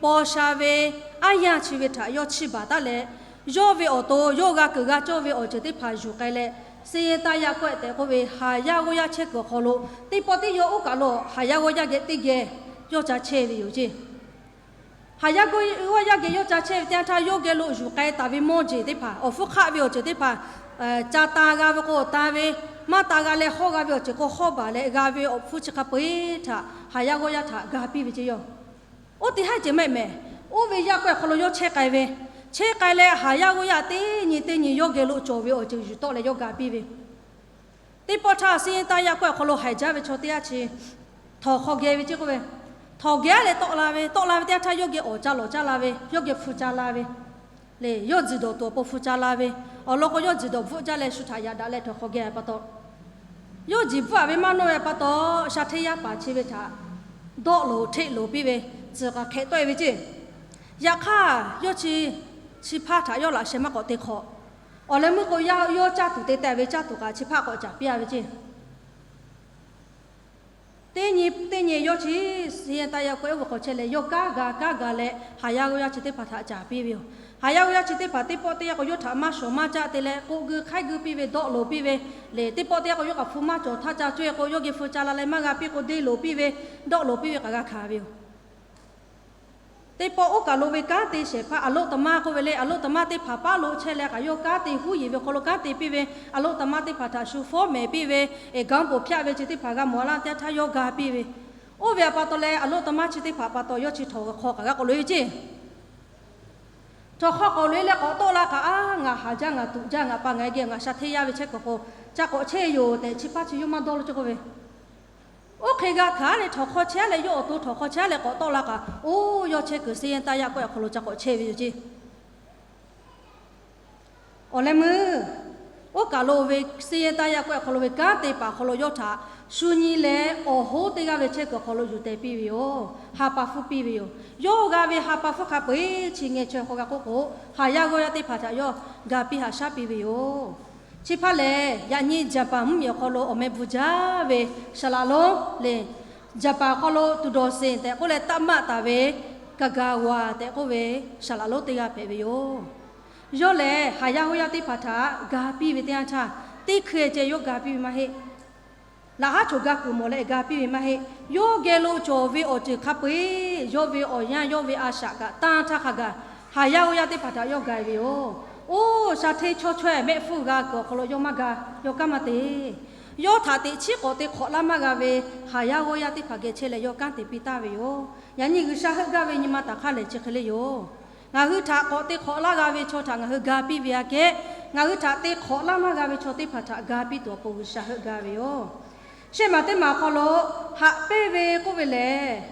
paw sha ve aˉ yanˇ chi ve htaꞈ yawˇ chiˇ baˬ taˉ leh, yawˇ ve awˬ to yawˇ g'a kuiˬ g'a cawˇ ve awˬ ceuˬ teˇ hpaˍ yuˬ k'ai leh, ဆင်းရဲသားရပ်ကွက် tehꞈ k'oˆ ve haˍ yaˇ g'awˇ yaˇ chehˇ kuiˬ awˬ hk'aw lo, teˇ pawˆ teˇ yawˇ oˇ kaˬ lo haˍ yaˇ g'awˇ yaˇ geh teˇ geh yawˇ ca chehˇ ve yoˬ ceˇ. Haˍ yaˇ g'awˇ yaˇ geh yawˇ ca chehˇ ve teˇ yanˇ htaˇ, yawˇ geh lo yuˬ k'ai taˍ ve mawˇ jeˬ teˇ hpaˍ, awˬ hpfuhˇ hk'aˆ ve awˬ ceuˬ teˇ hpaˍ, ca ta g'a ve k'o taˍ ve, maˇ ta g'a leh hawˇ g'a ve awˬ ceuˬ k'o hawˇ baˬ leh g'a ve awˬ hpfuhˇ chi hk'a peu-eˬ htaꞈ haˍ yaˇ g'awˇ yaˇ htaꞈ ga piˇ ve ceˇ yoˬ. Oˇ teˇ haˉ ceuˬ mehˆ mehˍ, oˇ ve yaˇ k'awehˇ awˬ hk'aw lo yawˇ chehˇ k'ai ve, chehˇ k'ai leh haˍ yaˇ g'awˇ yaˇ teˇ nyi teˇ nyi yawˇ geh lo cawˬ ve awˬ ceuˬ yuˬ tawˆ leh yawˇ ga piˇ ve. Teˇ pawˆ htaˇ ဆင်းရဲသားရပ်ကွက် awˬ hk'aw lo haiˬ jaˇ ve chaw teˇ g'aˇ chi, htawnˍ hk'aw geh ve ceˇ k'oˆ ve, htawnˍ geh leh tawˆ la ve, tawˆ la ve teˇ yanˇ htaˇ yawˇ geh awˍ ca lawˬ caˇ la ve, yawˇ geh hpu ca la ve, le yawˇ tzuhˬ dawˬ tuˬ awˬ pon hpu ca la ve, awˬ lawn k'o yawˇ tzuhˬ dawˬ bvuhˆ jaˇ leh shu htaꞈ yaꞈ daꞈ leh htawnˍ hk'aw geh pa taw, yawˇ jeˬ bvuhˆ-a ve maˇ nawˇ ve pa taw, sha hteˇ yaˇ paˍ chi ve htaꞈ dawˆ loˍ hteˆ loˍ piˇ ve, tcuhˍ k'aꞈ hk'ehꞈ tawˆ-e ve ceˇ. Yaꞈ hk'aˇ yawˇ chi, chi hpaˇ htaꞈ yawˇ laꞈ sheh maˇ k'awꞈ te hk'awꞈ. Awˬ leh meuˇ k'o, yawˇ caˇ tuˬ te teh ve caˇ tuˬ kaꞈ chi hpaˇ k'awꞈ caˍ piˇ-a ve ceˇ. Teˇ nyi teˇ nyi yawˇ chi ဆင်းရဲသားရပ်ကွက် oˇ ve k'awꞈ chehˇ leh, yawˇ kanˉ ga kanˉ ga leh haˍ yaˇ g'awˇ yaˇ chi teˇ hpaˍ htaꞈ caˍ piˇ ve yoˬ. Haˍ yaˇ g'awˇ yaˇ chi teˇ hpaˍ teˇ pawˆ teˇ yanˇ k'o yawˇ htaꞈ maˇ shawˍ maˇ caˆ te leh, k'oˆ guiˇ hk'aiˉ guiˇ piˇ ve, dawˆ loˍ piˇ ve, le teˇ pawˆ teˇ yanˇ k'o yawˇ kaꞈ hpu maˇ cawˬ htaˇ ca caweh k'o, yawˇ geh hpu ca la leh maˇ g'a piˇ k'o, deˇ loˍ piˇ ve, dawˆ loˍ piˇ ve k'aꞈ g'a hkanˍ ve yoˬ. Teˇ pawˆ oˇ kaˬ lo ve kanˉ te shehˍ hpaˇ အလုပ်သမား k'oˆ ve le, အလုပ်သမား teˇ hpaˍ paˉ lo chehˇ leh kaꞈ yawˇ kanˉ te huˉ yeˬ ve hk'aw lo kanˉ te piˇ ve, အလုပ်သမား teˇ hpaˍ htaꞈ shu fawˉ mehˍ piˇ ve, e gaˉ poˍ hpyaˆ ve chi teˇ hpaˍ g'a mawˬ laˇ teˇ htaˇ yawˇ ga piˇ ve. Oˇ ve pa taw leh အလုပ်သမား chi teˇ hpaˍ pa taw yawˇ chi htawnˍ hk'aw kaꞈ g'a k'awꞈ loꞈ-e ve ceˇ. Htawnˍ hk'aw k'awꞈ loꞈ-e leh k'awꞈ tawˆ la kaꞈ, a, ngaˬ haˍ jaˇ, ngaˬ tuꞈ jaˇ, ngaˬ pa ngaˬ e geh ngaˬ sha hteˇ yaˇ ve chehˇ kuiˬ k'o, ca k'awꞈ chehˇ yoˬ tehꞈ chi hpaˇ chi yawˇ maˇ dawˇ lo ceˇ k'oˆ ve. Oˇ hk'e g'a hkanˍ leh htawnˍ hk'aw chehˇ leh yawˇ awˬ to htawnˍ hk'aw chehˇ leh k'awꞈ tawˆ la kaꞈ, oˇ yawˇ chehˇ kuiˬ ဆင်းရဲသားရပ်ကွက် awˬ hk'aw lo ca k'awꞈ chehˇ ve yoˬ ceˇ. Awˬ leh meuˇ, oˇ kaˬ lo ve ဆင်းရဲသားရပ်ကွက် awˬ hk'aw lo ve kanˉ te paˍ awˬ hk'aw lo yawˇ htaꞈ shu nyi leh awˬ hoˉ teˇ g'aˇ ve chehˇ kuiˬ awˬ hk'aw lo yuˬ tehˬ piˇ ve yoˬ. Ha pa hpfuhˇ piˇ ve yoˬ. Yawˇ g'a ve ha pa hpfuhˇ hk'a peu-eˬ chi ngeh chaweh hk'aw g'a k'oˆ k'o, haˍ yaˇ g'awˇ yaˇ teˇ hpaˍ htaꞈ yawˇ ga piˇ haꞈ shaˉ piˇ ve yoˬ. Chi hpaˇ lehˬ, yaꞈ nyi Japan mvuhˇmiˬ awˬ hk'aw lo awˬ meh bvuhˬ jaˇ ve saˍ laꞈ lonˉ le, Japan awˬ hk'aw lo tuˬ dawˬ seˍ tehꞈ k'oˆ leh taˆ maˆ taˍ ve Kagawa tehꞈ k'oˆ ve saˍ laꞈ lonˉ teˇ g'aˇ hpehꞈ ve yoˬ. Yawˇ lehˬ haˍ yaˇ g'awˇ yaˇ teˇ hpaˍ htaꞈ ga piˇ ve teˇ yanˇ htaˇ, teˇ hkui-e ceh yawˇ ga piˇ ve maˇ heˆ. Laꞈ haˉ choˬ ga kuiˬ mawˬ leh ga piˇ ve maˇ heˆ. Yawˇ geh lo cawˬ ve awˬ ceuˬ hk'a peu-eˬ, yawˇ ve awˬ yanˇ, yawˇ ve a shaꞈ kaꞈ tanˇ htaˇ hk'a gaˬ, haˍ yaˇ g'awˇ yaˇ teˇ hpaˍ htaꞈ yawˇ ga ve yoˬ. Oˇ sha hteˇ chaw chaweh mehˆ hpfuhˇ g'a kuiˬ awˬ hk'aw lo yawˇ maˇ ga, yawˇ kanˉ maˇ te. Yawˇ htaꞈ teꞈ chiˉ k'awꞈ te hk'awꞈ laˇ maˇ g'a ve haˍ yaˇ g'awˇ yaˇ teˇ hpaˍ geh chehˇ leh yawˇ kanˉ te piˇ taˍ ve yoˬ. Yaꞈ nyi G'uiˬsha heuˆ gaˇ ve nyi ma taˍ hk'aˇ lehˬ chi hk'e le yoˬ. Ngaˬ hui htaꞈ k'awꞈ te hk'awꞈ laˇ g'a ve chaw htaꞈ ngaˬ hui ga piˇ ve aꞈ kehˉ, ngaˬ hui htaꞈ te hk'awꞈ laˇ maˇ g'a ve chaw teˇ hpaˍ htaꞈ ga piˇ tuˬ awˬ pon G'uiˬsha heuˆ gaˇ ve yoˬ. Shehˆ maˬ teˇ maˬ awˬ hk'aw lo haꞈ pehnˇ ve k'oˆ ve lehˬ,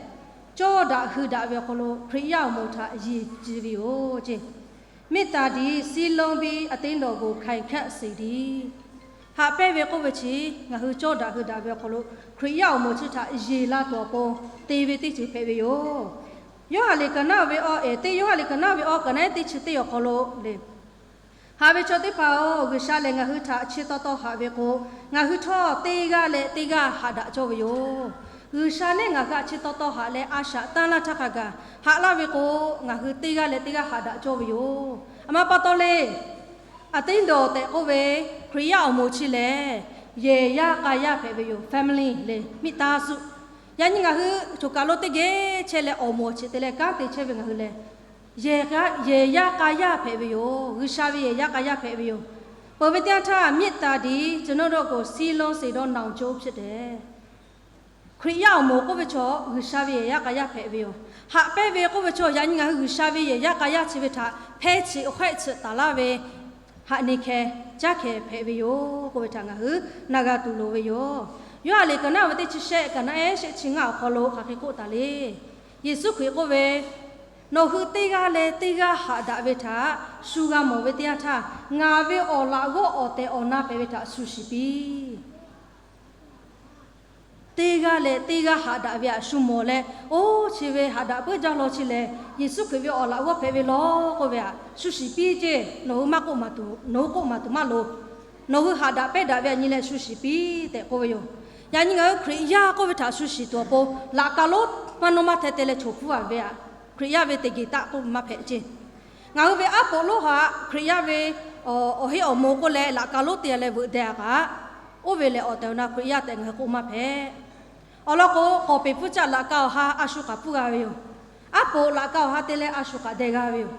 cawˇ daꞈ hui daꞈ ve awˬ hk'aw lo Hkriꞈ yaˇ awˬ moˍ htaꞈ yeˬ tcuh ve yoˬ ceˇ. မေတ္တာသည် စည်းလုံးပြီး အသင်းတော်ကို ခိုင်ခံ့စေသည်. Haꞈ pehnˇ ve k'oˆ ve chi ngaˬ hui cawˇ daꞈ hui daꞈ ve awˬ hk'aw lo Hkriꞈ yaˇ awˬ moˍ chi htaꞈ yeˬ la tuˬ awˬ pon te ve teˇ ceuˬ hpehꞈ ve yoˬ. Yoˇhanˬ liꞈ kaꞈ naˉ ve awˬ, e, teˇ Yoˇhanˬ liꞈ kaꞈ naˉ ve awˬ, kaꞈ naˉ teˇ chi teˇ awˬ hk'aw lo le, Haꞈ ve chaw teˇ hpaˍ-oˬ, G'uiˬsha lehˬ ngaˬ hui htaꞈ chi taw taw haꞈ ve k'o, ngaˬ hui htawˇ teˇ g'aˇ leh teˇ g'aˇ haꞈ daꞈ cawˇ ve yoˬ. G'uiˬsha neˉ ngaˬ hui htaꞈ chi taw taw haꞈ leh a shaꞈ tanˇ laˇ htaˇ hk'a gaˬ haꞈ laˇ ve k'o, ngaˬ hui teˇ g'aˇ leh teˇ g'aˇ haꞈ daꞈ cawˇ ve yoˬ. A ma pa taw le, a teˇ dawˬ tehꞈ k'oˆ ve, Hkriꞈ yaˇ awˬ moˍ chi lehˬ, yehˬ yaˇ k'a yaˇ hpehꞈ ve yoˬ. Family le, miˇ taˇ suˆ. Yaꞈ nyi ngaˬ hui choˬ kaˬ lo teˇ geh chehˇ leh awˬ moˍ awˬ cheꞈ te leh kanˉ te chehˇ ve ngaˬ hui lehˬ, yehˬ yaˇ k'a yaˇ hpehꞈ ve yoˬ. G'uiˬsha ve yehˬ yaˇ k'a yaˇ hpehꞈ ve yoˬ. Peuˬ ve teˇ yanˇ htaˇ မေတ္တာသည် ကျွန်ုပ်တို့ကို စည်းလုံးစေသော နောင်ကြိုး ဖြစ်တယ်. Hkriꞈ yaˇ awˬ moˍ k'oˆ ve chaw G'uiˬsha ve yehˬ yaˇ k'a yaˇ hpehꞈ ve yoˬ. Haꞈ pehnˇ ve k'oˆ ve chaw yaꞈ nyi ngaˬ hui G'uiˬsha ve yehˬ yaˇ k'a yaˇ chi ve htaꞈ hpehˇ chi awˬ hk'ehˆ chi taˍ laˇ ve haꞈ nyi hkeh caˉ hkeh hpehꞈ ve yoˬ k'oˆ ve htaꞈ ngaˬ hui na g'a tuˬ loˍ ve yoˬ. Yoˇhanˬ liꞈ kaꞈ naˉ ve teˇ chi shehˆ kaꞈ naˉ ehˉ shehˆ chi ngaˇ awˬ hk'aw lo hk'aˬ hk'e k'oˆ taˍ le. Yeˍsuˆ Hkriꞈ k'oˆ ve, Nawˬ hui teˇ g'aˇ leh teˇ g'aˇ haꞈ daꞈ ve htaꞈ shu g'a mawˬ ve teˇ yanˇ htaˇ, ngaˬ ve awˬ laꞈ g'awˇ awˬ tehˬ awˬ na hpehꞈ ve htaꞈ shu shiˍ piˇ. Teˇ g'aˇ leh teˇ g'aˇ haꞈ daꞈ ve htaꞈ shu mawˬ leh, oˇ chi ve haꞈ daꞈ puiˉ jaˇ law chi lehˬ, Yeˍsuˆ Hkriꞈ ve awˬ laꞈ g'awˇ hpehꞈ ve law k'oˆ ve htaꞈ shu shiˍ piˇ ceˇ. Nawˬ hui maˇ k'oˆ maˍ tuˬ, nawˬ hui k'oˆ maˍ tuˬ maˇ loˍ. Nawˬ hui haꞈ daꞈ pehnˇ daꞈ ve htaꞈ nyi leh shu shiˍ piˇ tehꞈ k'oˆ ve yoˬ. Yaꞈ nyi ngaˬ hui Hkriꞈ yaˇ k'oˆ ve htaꞈ shu shiˍ tuˬ awˬ pon laꞈ ka lonˉ maˇ nawˇ maˇ hteh te leh choˬ puˇ a ve htaꞈ Hkriꞈ yaˇ ve teˇ geh taˆ k'oˆ maˇ hpehꞈ ceˇ. Ngaˬ hui ve aˉ poꞈ lonˉ htaꞈ Hkriꞈ yaˇ ve awˬ heˆ awˬ mo k'oˆ leh laꞈ ka lonˉ te leh veuꞈ deh a kaꞈ, oˇ ve lehˬ awˬ tehˬ awˬ na Hkriꞈ yaˇ tehꞈ ngaˬ hui k'oˆ maˇ hpehꞈ. Awˬ lawn k'o, k'awˍ peˍ hpuˇ caˆ laꞈ ka awˬ ha a shu k'aꞈ puˇ g'a ve yoˬ. Aˉ poꞈ laꞈ ka awˬ ha te leh a shu k'aꞈ deh g'a ve yoˬ.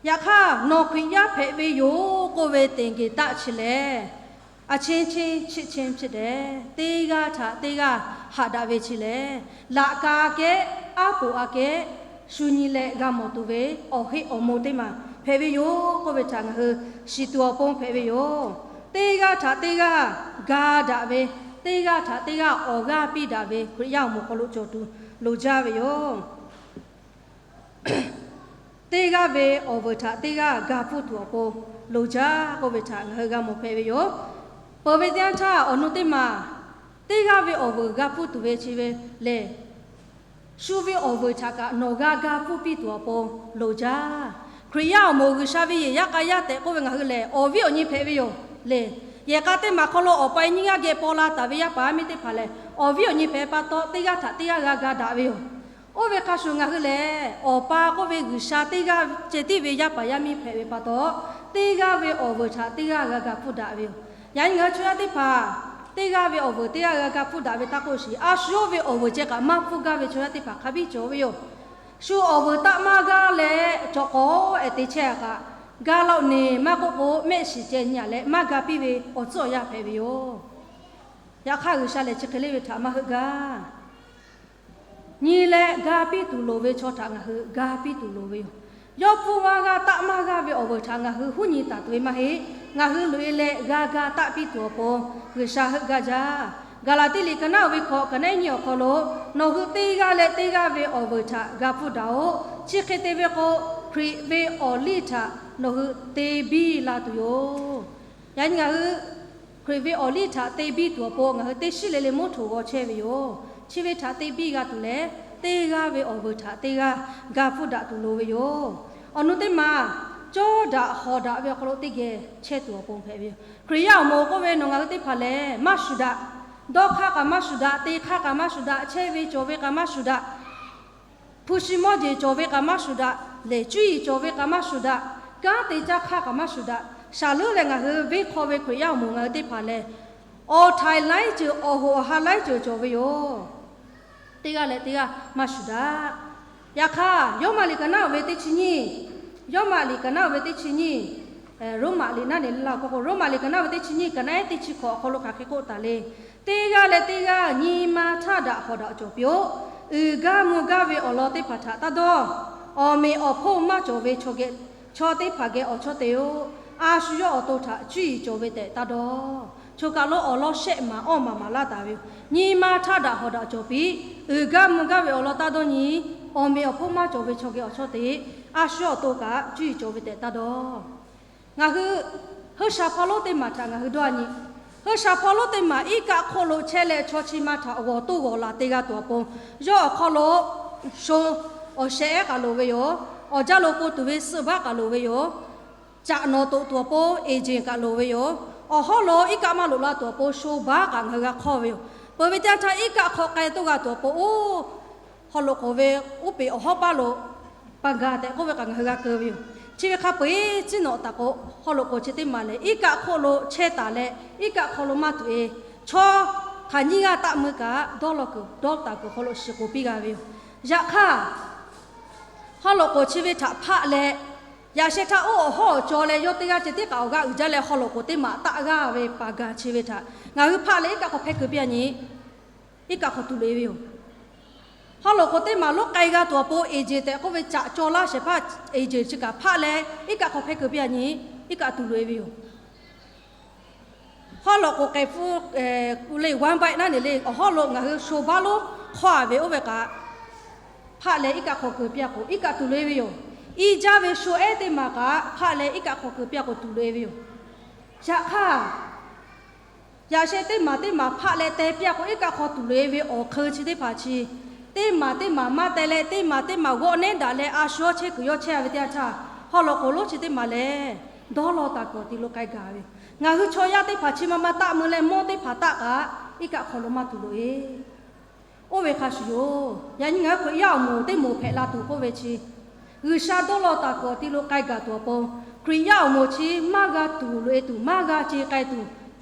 Yaꞈ hk'aˇ, nawˬ Hkriꞈ yaˇ hpehꞈ ve yoˬ k'oˆ ve teˇ geh taˆ chi lehˬ, a chehˇ chehˇ chiˆ chehˇ chiˆ dehꞈ teˇ g'aˇ htaꞈ teˇ g'aˇ haꞈ daꞈ ve chi lehˬ, laꞈ ka aꞈ kehˉ, aˉ poꞈ aꞈ kehˉ, shu nyi leh g'a mawˬ tuˬ ve awˬ heˆ awˬ mo teˇ maˬ hpehꞈ ve yoˬ k'oˆ ve htaꞈ ngaˬ hui shiˍ tuˬ awˬ pon hpehꞈ ve yoˬ. Teˇ g'aˇ htaꞈ teˇ g'aˇ ga daꞈ ve, teˇ g'aˇ htaꞈ teˇ g'aˇ awˬ g'aˇ piˇ daꞈ ve Hkriꞈ yaˇ awˬ moˍ hk'aw lo cawˬ tuˬ loˍ jaˇ ve yoˬ. Teˇ g'aˇ ve awˬ vuiˬ htaꞈ teˇ g'aˇ ga hpfuhˇ tuˬ awˬ pon loˍ jaˇ k'oˆ ve htaꞈ ngaˬ hui g'a mawˬ hpehꞈ ve yoˬ. Peuˬ ve teˇ yanˇ htaˇ awˬ nu teˇ maˬ, teˇ g'aˇ ve awˬ vuiˬ ga hpfuhˇ tuˬ ve chi ve lehˬ, shu ve awˬ vuiˬ htaꞈ kaꞈ nawˬ g'a ga hpfuhˇ piˇ tuˬ awˬ pon loˍ jaˇ. Hkriꞈ yaˇ awˬ moˍ G'uiˬsha ve yehˬ yaˇ k'a yaˇ tehꞈ k'oˆ ve ngaˬ hui lehˬ, awˬ viˉ awˬ nyi hpehꞈ ve yoˬ le. Yehˬ k'a teˇ maˬ hk'aw lo awˬ pa awˬ nyi g'aˇ geh paw la taˍ ve yaˇ paˍ yaˇ miˇ teˇ hpaˍ lehˬ, awˬ viˉ awˬ nyi hpehꞈ pa taw, teˇ g'aˇ htaꞈ teˇ g'aˇ g'a ga daꞈ ve yoˬ. Oˇ ve hk'a shuˍ ngaˬ hui lehˬ, awˬ pa k'oˆ ve G'uiˬsha teˇ g'aˇ ceh tiˉ ve yaˇ paˍ yaˇ miˇ hpehꞈ ve pa taw, teˇ g'aˇ ve awˬ vuiˬ htaꞈ teˇ g'aˇ g'a ga hpfuhˇ daꞈ ve yoˬ. Yaꞈ nyi ngaˬ hui chaw yaˇ teˇ hpaˍ, teˇ g'aˇ ve awˬ vuiˬ teˇ g'aˇ g'a ga hpfuhˇ daꞈ ve taˇ k'oˆ shiˍ, a shu oˇ ve awˬ vuiˬ ceh kaꞈ maˇ hpfuhˇ gaˇ ve chaw yaˇ teˇ hpaˍ hk'a biˇ cawˬ ve yoˬ. Shu awˬ vuiˬ taˆ maˇ g'aˇ leh cawˬ k'awꞈ ehˍ te chehˇ a kaꞈ, ga laˇ-oˆ neˬ maˇ k'oˆ k'o, mehˆ shiˍ ceh nyi a leh maˇ ga piˇ ve awˬ tcuhˉ awˬ yanˇ hpehꞈ ve yoˬ. Yaꞈ hk'aˇ, G'uiˬsha lehˬ chi hk'e le ve htaꞈ maˇ heuˆ gaˇ. Nyi leh ga piˇ tuˬ loˍ ve chaw htaꞈ ngaˬ hui ga piˇ tuˬ loˍ ve yoˬ. Yawˇ hpfuhˇ maˇ g'aˇ taˆ maˇ g'aˇ ve awˬ vuiˬ htaꞈ ngaˬ hui huˉ nyi taˍ tuˬ ve maˇ heˆ. Ngaˬ hui loꞈ-e leh g'a ga taˆ piˇ tuˬ awˬ pon G'uiˬsha heuˆ gaˇ jaˇ. Gaˍlaˍtiˆ liꞈ ka naˉ ve hkawꞈ ka naˉ nyiˇ awˬ hk'aw lo, nawˬ hui teˇ g'aˇ leh teˇ g'aˇ ve awˬ vuiˬ htaꞈ ga hpfuhˇ daꞈ-oꞈ. Chi hk'e te ve k'o, Hkriꞈ ve awˬ liˇ htaꞈ nawˬ hui te biˇ la tuˬ yoˬ. Yaꞈ nyi ngaˬ hui Hkriꞈ ve awˬ liˇ htaꞈ te biˇ tuˬ awˬ pon ngaˬ hui teˇ shiˉ le le mvuhˇ htoꞈ g'aw chehˇ ve yoˬ. Chi ve htaꞈ te biˇ g'a tuˬ leh, teˇ g'aˇ ve awˬ vuiˬ htaꞈ teˇ g'aˇ ga hpfuhˇ daꞈ tuˬ loˍ ve yoˬ. Awˬ nu teˇ maˬ cawˇ daꞈ hawˍ daꞈ ve awˬ hk'aw lo teˇ geh chehˇ tuˬ awˬ pon hpehꞈ ve yoˬ. Hkriꞈ yaˇ awˬ moˍ k'oˆ ve nawˬ ngaˬ hui teˇ hpaˍ lehˬ maˇ shuˍ daꞈ. Dawˇ hk'aˇ kaꞈ maˇ shuˍ daꞈ, te hk'aˇ kaꞈ maˇ shuˍ daꞈ, chehˇ ve cawˬ ve kaꞈ maˇ shuˍ daꞈ, hpu shi mawˇ jeˬ cawˬ ve kaꞈ maˇ shuˍ daꞈ lehˬ, cuˇ yiˍ cawˬ ve kaꞈ maˇ shuˍ daꞈ, kanˉ te caˇ hk'aˇ kaꞈ maˇ shuˍ daꞈ. Shaˍ leuˉ leh ngaˬ hui venˇ hk'aw ve Hkriꞈ yaˇ awˬ moˍ ngaˬ hui teˇ hpaˍ lehˬ, awˬ htaiˍ laiˉ ceuˬ awˬ hoꞈ awˬ ha laiˉ ceuˬ cawˬ ve yoˬ. Teˇ g'aˇ leh teˇ g'aˇ maˇ shuˍ daꞈ. Yaꞈ hk'aˇ, Yawˇmaꞈ liꞈ ka naˉ ve teˇ chi nyiˇ, Yawˇmaꞈ liꞈ ka naˉ ve teˇ chi nyiˇ, Roˉmaꞈ liꞈ naˉ ne le la k'o k'o, Roˉmaꞈ liꞈ ka naˉ ve teˇ chi nyiˇ ka naˉ ehˉ teˇ chi hkawꞈ awˬ hk'aw lo hk'aˬ hk'e k'oˆ taˍ le. Teˇ g'aˇ leh teˇ g'aˇ nyi ma htaˇ daꞈ hawˍ daꞈ cawˬ piˇ-oˆ. Uiˍ gaˇ mvuh gaˇ ve awˬ lawn teˇ hpaˍ htaꞈ taˇ dawˇ. Awˬ meꞈ awˬ hponˇ maˇ cawˬ ve chaw geh, chaw teˇ hpaˍ geh awˬ chawˇ te-oˆ. A shu yawˇ awˬ to htaꞈ cuˇ yiˍ cawˬ ve tehꞈ taˇ dawˇ. Choˬ kaˬ lo awˬ lawn shehˆ maˍ awˇ maˍ maˍ laˇ taˍ ve yoˬ. Nyi ma htaˇ daꞈ hawˍ daꞈ cawˬ piˇ. Uiˍ gaˇ mvuh gaˇ ve awˬ lawn taˇ dawˇ nyi. Awˬ meꞈ awˬ hponˇ maˇ cawˬ ve chaw geh awˬ chawˇ te, a shu yawˇ awˬ to kaꞈ cuˇ yiˍ cawˬ ve tehꞈ taˇ dawˇ. Ngaˬ hui Hteˇsaˍhphaˍlonˍ teˇ maˬ htaꞈ ngaˬ hui dawˇ a nyi. Hui shaˍ hpaw lonˉ teˇ maˬ iˉ kaˆ hk'oˆ lo chehˇ leh chaw chi ma htaꞈ g'awˬ toˇ g'awˬ laˬ te g'a tuˬ awˬ pon, yawˇ awˬ hk'aw lo sho awˬ shehˍ ehˉ k'aˬ loˍ ve yoˬ. Awˬ jaˇ lo po tuˬ ve suhˆ baˆ k'aˬ loˍ ve yoˬ. Caꞈ nawˬ toꞈ tuˬ awˬ pon eˍ jeˬ kaꞈ loˍ ve yoˬ. Awˬ hawˉ lo iˉ kaˆ maˇ loꞈ la tuˬ awˬ pon sho baˆ kaꞈ ngaˬ hui g'a hk'awˇ ve yoˬ. Peuˬ ve teˇ yanˇ htaˇ iˉ kaˆ hk'aw k'ai toˇ g'a tuˬ awˬ pon oˇ haw loꞈ k'oˍ ve uˉ peꞈ awˬ hawˉ paˇ lo paˍ gaˬ tehꞈ k'oˆ ve kaꞈ ngaˬ hui g'a keu ve yoˬ. Chi ve hk'a peu-eˬ ciˉ nawꞈ taˍ k'o, haw loꞈ k'oˍ chi teˇ maˬ lehˬ iˉ kaˆ hk'oˆ lo chehˇ taˍ leh, iˉ kaˆ hk'aw lo maˇ tuꞈ e, chaw hk'aˬ nyiˇ g'aˇ taˆ mui kaꞈ dawˇ law kuiˬ dawˇ taˍ kuiˬ hk'aw lo shiˍ k'oˍ piˇ g'a ve yoˬ. Yaꞈ hk'aˇ, haw loꞈ k'oˍ chi ve htaꞈ hpaˆ leh, yaꞈ sheh htaˇ oˇ awˬ hawˉ awˬ caw leh yawˇ teˇ g'aˇ ceh tiˉ k'aꞈ awˬ g'aˇ uiˍ jaˇ leh haw loꞈ k'oˍ teˇ maˬ taˆ g'aˇ ve paˍ gaˬ chi ve htaꞈ ngaˬ hui hpaˆ leh iˉ kaˆ hk'aw hpehˇ keu piˇ a nyi, iˉ kaˆ hk'aw tuˬ loꞈ e ve yoˬ. Haw loꞈ k'oˍ teˇ maˬ lonˉ k'ai g'a tuˬ awˬ pon eˍ jeˬ tehꞈ k'oˆ ve caꞈ caw laˇ shehˍ hpaˇ eˍ jeˬ chi kaꞈ hpaˆ leh iˉ kaˆ hk'aw hpehˇ keu piˇ a nyi, iˉ kaˆ tuˬ loꞈ e ve yoˬ. Haw loꞈ k'oˍ k'ai hpfuhˇ le one bike naˉ neˬ le awˬ hawˉ lo ngaˬ hui sho baˆ lonˉ hk'awˇ a ve oˇ ve kaꞈ hpaˆ leh iˉ kaˆ hk'aw keu piˇ a k'o iˉ kaˆ tuˬ loꞈ e ve yoˬ. Iˉ jaˇ ve sho ehˉ teˇ maˬ kaꞈ hpaˆ leh iˉ kaˆ hk'aw keu piˇ a k'o tuˬ loꞈ e ve yoˬ. Yaꞈ hk'aˇ, yaꞈ sheh teˇ maˬ teˇ maˬ hpaˆ leh teh piˇ a k'o iˉ kaˆ hk'aw tuˬ loꞈ e ve awˬ hk'eun chi teˇ hpaˍ chi, teˇ maˬ teˇ maˬ maˇ teh leh teˇ maˬ teˇ maˬ g'awˆ nehˉ daꞈ leh a shu yawˇ chehˇ kuiˬ yawˇ chehˇ a ve teˇ yanˇ htaˇ, haw loꞈ k'oˍ lonˉ chi teˇ maˬ lehˬ dawˇ law taˍ kuiˬ awˬ ti lo k'ai gaˬ ve yoˬ. Ngaˬ hui chaw yaˇ teˇ hpaˍ chi ma ma taˆ mui leh mawˇ teˇ hpaˍ taˆ kaꞈ iˉ kaˆ hk'aw lo maˇ tuˬ loꞈ e. Oˇ ve hk'a shuˍ yoˬ. Yaꞈ nyi ngaˬ hui Hkriꞈ yaˇ awˬ moˍ teˇ moˍ hpehꞈ la tuˬ k'oˆ ve chi, G'uiˬsha dawˇ law taˍ kuiˬ awˬ ti lo k'ai gaˬ tuˬ awˬ pon, Hkriꞈ yaˇ awˬ moˍ chi maˇ g'a tuˬ loꞈ e tuˬ, maˇ g'a ce k'ai tuˬ,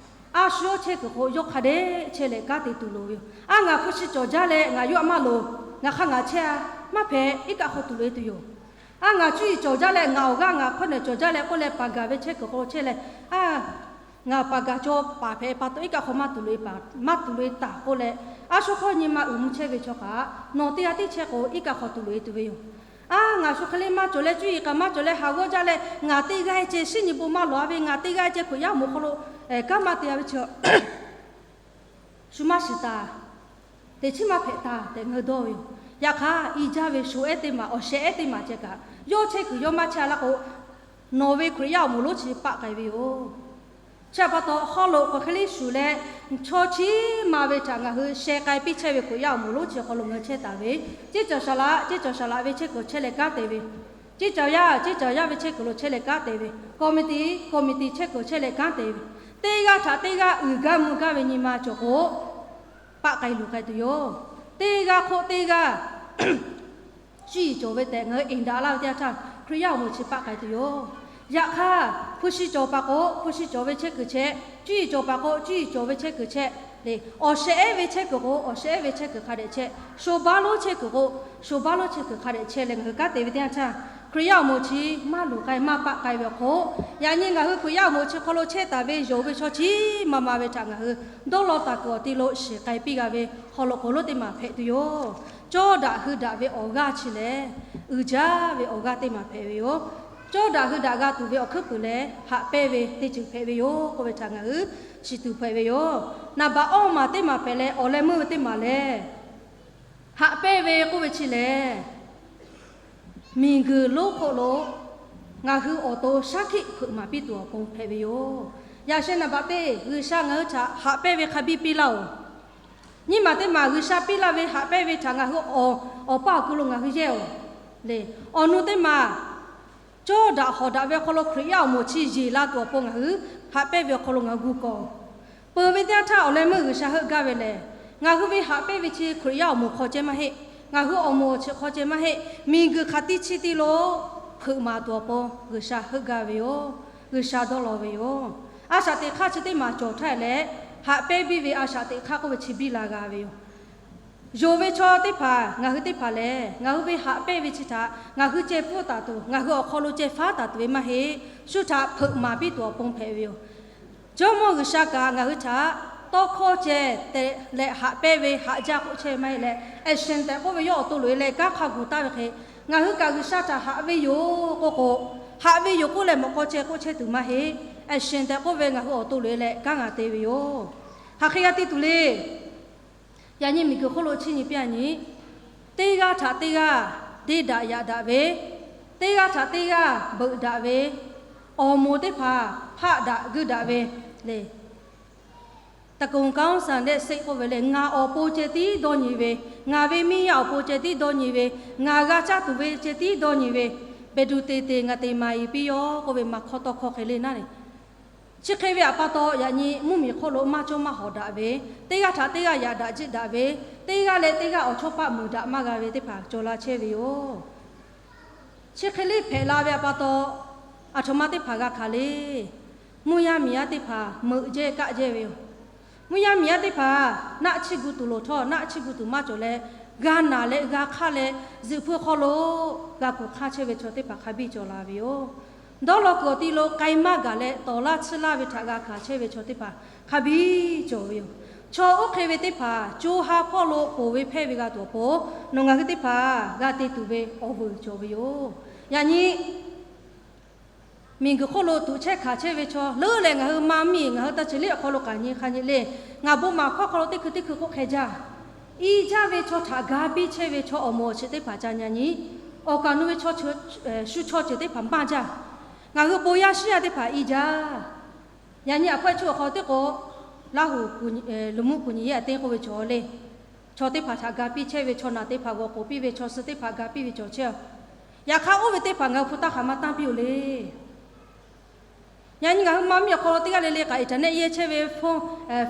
a shu yawˇ chehˇ kuiˬ k'o yawˇ hk'a dehꞈ chehˇ leh kanˉ te tuˬ loˍ ve yoˬ. A, ngaˬ hpu shi cawˬ jaˇ leh ngaˬ yawˇ a maˇ loˍ, ngaˬ hk'a ngaˬ chehˇ a, maˇ hpehꞈ, iˉ kaˆ hk'aw tuˬ loꞈ e tuˬ yoˬ. A, ngaˬ cuˇ yiˍ cawˬ jaˇ leh ngaˬ awˬ g'aˇ ngaˬ hkawˇ nehˬ cawˬ jaˇ leh k'oˆ leh paˍ gaˬ ve chehˇ kuiˬ k'o chehˇ leh, a, ngaˬ paˍ gaˬ cawˬ paˍ hpehꞈ pa taw iˉ kaˆ hk'aw maˇ tuˬ loꞈ e paˍ, maˇ tuˬ loꞈ e taˍ k'oˆ leh, a shu hk'aw nyi ma uiˍ mvuh chehˇ ve chaw kaꞈ nawˬ teˇ g'aˇ tiˉ chehˇ k'o iˉ kaˆ hk'aw tuˬ loꞈ e tuˬ ve yoˬ. A, ngaˬ shu hk'e le maˇ cawˬ leh cuˇ yiˍ kaꞈ maˇ cawˬ leh haˍ g'awˇ jaˇ leh ngaˬ teˇ g'aˇ ceh shinˉ nyi bon maˇ lawˬ a ve, ngaˬ teˇ g'aˇ ceh Hkriꞈ yaˇ awˬ moˍ hk'aw lo kanˉ maˇ te a ve chi shu maˇ shiˍ taˍ, teꞈ chiˉ maˇ hpehꞈ taˍ tehꞈ ngaˬ hui dawˇ ve yoˬ. Yaꞈ hk'aˇ, i jaˇ ve sho ehˉ teˇ maˬ, awˬ shehˍ ehˉ teˇ maˬ ceh kaꞈ yawˇ chehˇ kuiˬ yawˇ maˇ chehˇ a laˇ k'o, nawˬ ve Hkriꞈ yaˇ awˬ moˍ lonˉ chi paˆ k'ai ve yoˬ. Chi pa taw, haw loꞈ k'oˍ hk'e le shuˍ leh, chaw chi ma ve htaꞈ ngaˬ hui sheh k'ai piˇ chehˇ ve Hkriꞈ yaˇ awˬ moˍ lonˉ chi hk'aw lo ngaˬ hui chehˇ taˍ ve, ceˇ cawˬ shaˍ laꞈ, ceˇ cawˬ shaˍ laꞈ ve chehˇ kuiˬ chehˇ leh kanˉ te ve, ceˇ cawˬ yaˇ, ceˇ cawˬ yaˇ ve chehˇ kuiˬ lo chehˇ leh kanˉ te ve, committee, committee chehˇ kuiˬ chehˇ leh kanˉ te ve, teˇ g'aˇ htaꞈ teˇ g'aˇ uiˍ gaˇ mvuh gaˇ ve nyi ma cawˬ k'o, paˆ k'ai luˬ k'ai tuˬ yoˬ. Teˇ g'aˇ hk'oˆ teˇ g'aˇ cuˇ yiˍ cawˬ ve tehꞈ ngaˬ hui eˍ daꞈ laˇ ve teˇ yanˇ htaˇ, Hkriꞈ yaˇ awˬ moˍ chi paˆ k'ai tuˬ yoˬ. Yaꞈ hk'aˇ, hpu shi cawˬ paˍ k'o hpu shi cawˬ ve chehˇ kuiˬ chehˇ, cuˇ yiˍ cawˬ paˍ k'o cuˇ yiˍ cawˬ ve chehˇ kuiˬ chehˇ le, awˬ shehˍ ehˉ ve chehˇ kuiˬ k'o awˬ shehˍ ehˉ ve chehˇ kuiˬ hk'a dehꞈ chehˇ, sho baˆ lonˉ chehˇ kuiˬ k'o sho baˆ lonˉ chehˇ kuiˬ hk'a dehꞈ chehˇ leh ngaˬ hui kanˉ te ve teˇ yanˇ htaˇ, Hkriꞈ yaˇ awˬ moˍ chi maˇ luˬ k'ai maˇ paˆ k'ai ve awˬ hk'oˆ, yaꞈ nyi ngaˬ hui Hkriꞈ yaˇ awˬ moˍ chi hk'aw lo chehˇ taˍ ve yonˍ ve chaw chi ma ma ve htaꞈ ngaˬ hui dawˇ law taˍ kuiˬ awˬ ti lo shiˍ k'ai piˇ g'a ve haw loꞈ k'oˍ lonˉ teˇ maˬ hpehꞈ tuˬ yoˬ. Cawˇ daꞈ hui daꞈ ve awˬ g'aˇ chi lehˬ, uiˍ jaˇ ve awˬ g'aˇ teˇ maˬ hpehꞈ ve yoˬ. Cawˇ daꞈ hui daꞈ g'a tuˬ ve awˬ hkuiˉ puiˍ lehˬ, haꞈ pehnˇ ve teˇ ceuˬ hpehꞈ ve yoˬ k'oˆ ve htaꞈ ngaˬ hui shiˍ tuˬ hpehꞈ ve yoˬ. Naˍ baꞈ awˇ maˬ teˇ maˬ hpehꞈ leh awˬ leh meuˇ ve teˇ maˬ lehˬ, haꞈ pehnˇ ve k'oˆ ve chi lehˬ, miˬguiˬ lonˉ hk'oˆ lo ngaˬ hui awˬ to shaˉ hkiˆ hpeuꞈ maˍ piˇ tuˬ awˬ pon hpehꞈ ve yoˬ. Yaꞈ sheh naˍ baꞈ teˇ, G'uiˬsha ngaˬ hui htaꞈ haꞈ pehnˇ ve hk'a biˇ piˇ laˇ oˬ. Nyiˇ maˬ teˇ maˬ G'uiˬsha piˇ laˇ ve haꞈ pehnˇ ve htaꞈ ngaˬ hui awˬ, awˬ paˇ awˬ ku lo ngaˬ hui yehˇ oˬ le. Awˬ nu teˇ maˬ cawˇ daꞈ hawˍ daꞈ ve awˬ hk'aw lo Hkriꞈ yaˇ awˬ moˍ chi yeˬ la tuˬ awˬ pon ngaˬ hui haꞈ pehnˇ ve awˬ hk'aw lo ngaˬ hui gu kawˬ. Peuˬ ve teˇ yanˇ htaˇ awˬ leh meuˇ G'uiˬsha heuˆ gaˇ ve lehˬ, ngaˬ hui ve haꞈ pehnˇ ve chi Hkriꞈ yaˇ awˬ moˍ hk'aw ceh maˇ heˆ. Ngaˬ hui awˬ moˍ awˬ chi hk'aw ceh maˇ heˆ. Miˬguiˬ hk'aˬ tiˉ chi ti lo hpeuꞈ maˍ tuˬ awˬ pon G'uiˬsha heuˆ gaˇ ve yoˬ. G'uiˬsha dawˇ law ve yoˬ. A shaꞈ teꞈ hk'aˇ chi teˇ maˬ cawˬ htaˇ leh, haꞈ pehnˇ biˇ ve a shaꞈ teꞈ hk'aˇ k'oˆ ve chi biˇ la g'a ve yoˬ. Yonˍ ve chaw teˇ hpaˍ, ngaˬ hui teˇ hpaˍ lehˬ, ngaˬ hui ve haꞈ pehnˇ ve chi htaꞈ ngaˬ hui ceh pfuhˇ taˍ tuˬ, ngaˬ hui awˬ hk'aw lo ceh faˉ taˍ tuˬ ve maˇ heˆ. Shu htaꞈ hpeuꞈ maˍ piˇ tuˬ awˬ pon hpehꞈ ve yoˬ. Jawˇmawˇ G'uiˬsha kaꞈ ngaˬ hui htaꞈ tawˇ hkawˇ ceh te leh haꞈ pehnˇ ve haꞈ jaˇ k'oˆ chehˇ ve maˇ heˆ leh, action tehꞈ k'oˆ ve yawˇ awˬ to loꞈ e leh kanˉ hk'a gu taˍ ve hk'e, ngaˬ hui kaꞈ G'uiˬsha htaꞈ haꞈ ve yoˬ k'oˆ k'o, haꞈ ve yoˬ k'oˆ leh mawꞈ k'aw ceh k'oˆ chehˇ tuˬ maˇ heˆ. Action tehꞈ k'oˆ ve ngaˬ hui awˬ to loꞈ e leh kanˉ g'a te ve yoˬ. Hk'aˬ hk'e g'a te tuˬ le. Yaꞈ nyi miˬguiˬ hk'oˆ lo chiˇ nyi piˇ a nyi, teˇ g'aˇ htaꞈ teˇ g'aˇ deˇ daꞈ yaꞈ daꞈ ve, teˇ g'aˇ htaꞈ teˇ g'aˇ beuꞈ daꞈ ve, awˬ moˍ teˇ hpaˍ hpaˆ daꞈ geuˆ daꞈ ve le. တကုံကံစံဒဲးစ့ၣ် k'oˆ ve le, ngaˬ awˬ pon ceh tiˉ dawˇ nyi ve, ngaˬ ve miˇ yaˇ awˬ pon ceh tiˉ dawˇ nyi ve, ngaˬ g'a caˇ tuˬ ve ceh tiˉ dawˇ nyi ve, ဘယ်သူသေသေ ငါသေမှာ pi yoˬ k'oˆ ve maˇ hkawˇ tawˇ hkawˇ hk'e le naˉ le. Chi hk'e ve awˬ pa taw, yaꞈ nyi mvuhˇmiˬ hk'oˆ lo maˇ cawˇ maˇ hawˍ daꞈ ve, teˇ g'aˇ htaꞈ teˇ g'aˇ yaꞈ daꞈ jiˆ daꞈ ve, teˇ g'aˇ leh teˇ g'aˇ awˬ chawˇ paˆ muiˬ daꞈ maˇ g'a ve teˇ hpaˍ cawˬ la chehˇ ve yoˬ. Chi hk'e le hpehꞈ la ve awˬ pa taw, aˬ htoꞈ ma teˇ hpaˍ g'a hkanˍ le. Mvuhˇ yaˇ miˬ yaˇ teˇ hpaˍ meuꞈ jehˇ kaˆ jehˇ ve yoˬ. Mvuhˇ yaˇ miˬ yaˇ teˇ hpaˍ naˆ chiˇ gu tuˬ loˍ htawˇ, naˆ chiˇ gu tuˬ maˇ cawˬ leh, g'a naˬ leh g'a hk'aˇ leh, zuhꞈ hpu hk'aw lo g'a kuˬ hk'aˇ chehˇ ve chaw teˇ hpaˍ hk'a biˇ cawˬ la ve yoˬ. Dawˇ law kuiˬ awˬ ti lo k'ai maˇ gaˬ leh, tawˍ laˇ tsuhˇ laˇ ve htaꞈ g'a hkanˍ chehˇ ve chaw teˇ hpaˍ hk'a biˇ cawˬ ve yoˬ. Chaw oˇ hk'e ve teˇ hpaˍ co ha hpawˇ lo ponˬ ve hpehˇ ve g'a tuˬ awˬ pon, nawˬ ngaˬ hui teˇ hpaˍ g'a te tuˬ ve awˬ vuiˬ cawˬ ve yoˬ. Yaꞈ nyi miˬguiˬ hk'oˆ lo tuꞈ chehˇ hkanˍ chehˇ ve chaw leuˉ leh, ngaˬ hui maˇ miˇ ngaˬ hui ta ceuˬ liˇ awˬ hk'aw lo k'aꞈ nyi hk'a nyi le. Ngaˬ bon maˍ hkawˇ hk'aw lo teˇ hkui teˇ hkui k'oˆ hk'e jaˇ. I jaˇ ve chaw htaꞈ ga piˇ chehˇ ve chaw awˬ moˍ awˬ shiˍ teˇ hpaˍ ca nyi nyi. Awˬ kaˍ awˬ nu ve chaw, shu chaw ceuˬ teˇ hpaˍ maˇ jaˇ. Ngaˬ hui bon yaˇ shiˉ yaˇ teˇ hpaˍ i jaˇ. Yaꞈ nyi aˬ hpawehˇ chi awˬ hk'aw teˇ k'o, Laˇ huˍ luˬ mvuhˇ kuˬ nyi yehˇ a teˇ k'oˆ ve chaw le, chaw teˇ hpaˍ htaꞈ ga piˇ chehˇ ve, chaw naˬ teˇ hpaˍ g'awˬ k'oˍ piˇ ve, chaw suh teˇ hpaˍ ga piˇ ve cawˬ chehˇ. Yaꞈ hk'aˇ, oˇ ve teˇ hpaˍ ngaˬ hui hpu taˇ hk'aˬ ma tanˇ piˇ-oˬ le. Yaꞈ nyi ngaˬ hui maˇ miˇ awˬ hk'aw lo teˇ g'aˇ le le kaꞈ internet yehˇ chehˇ ve, phone,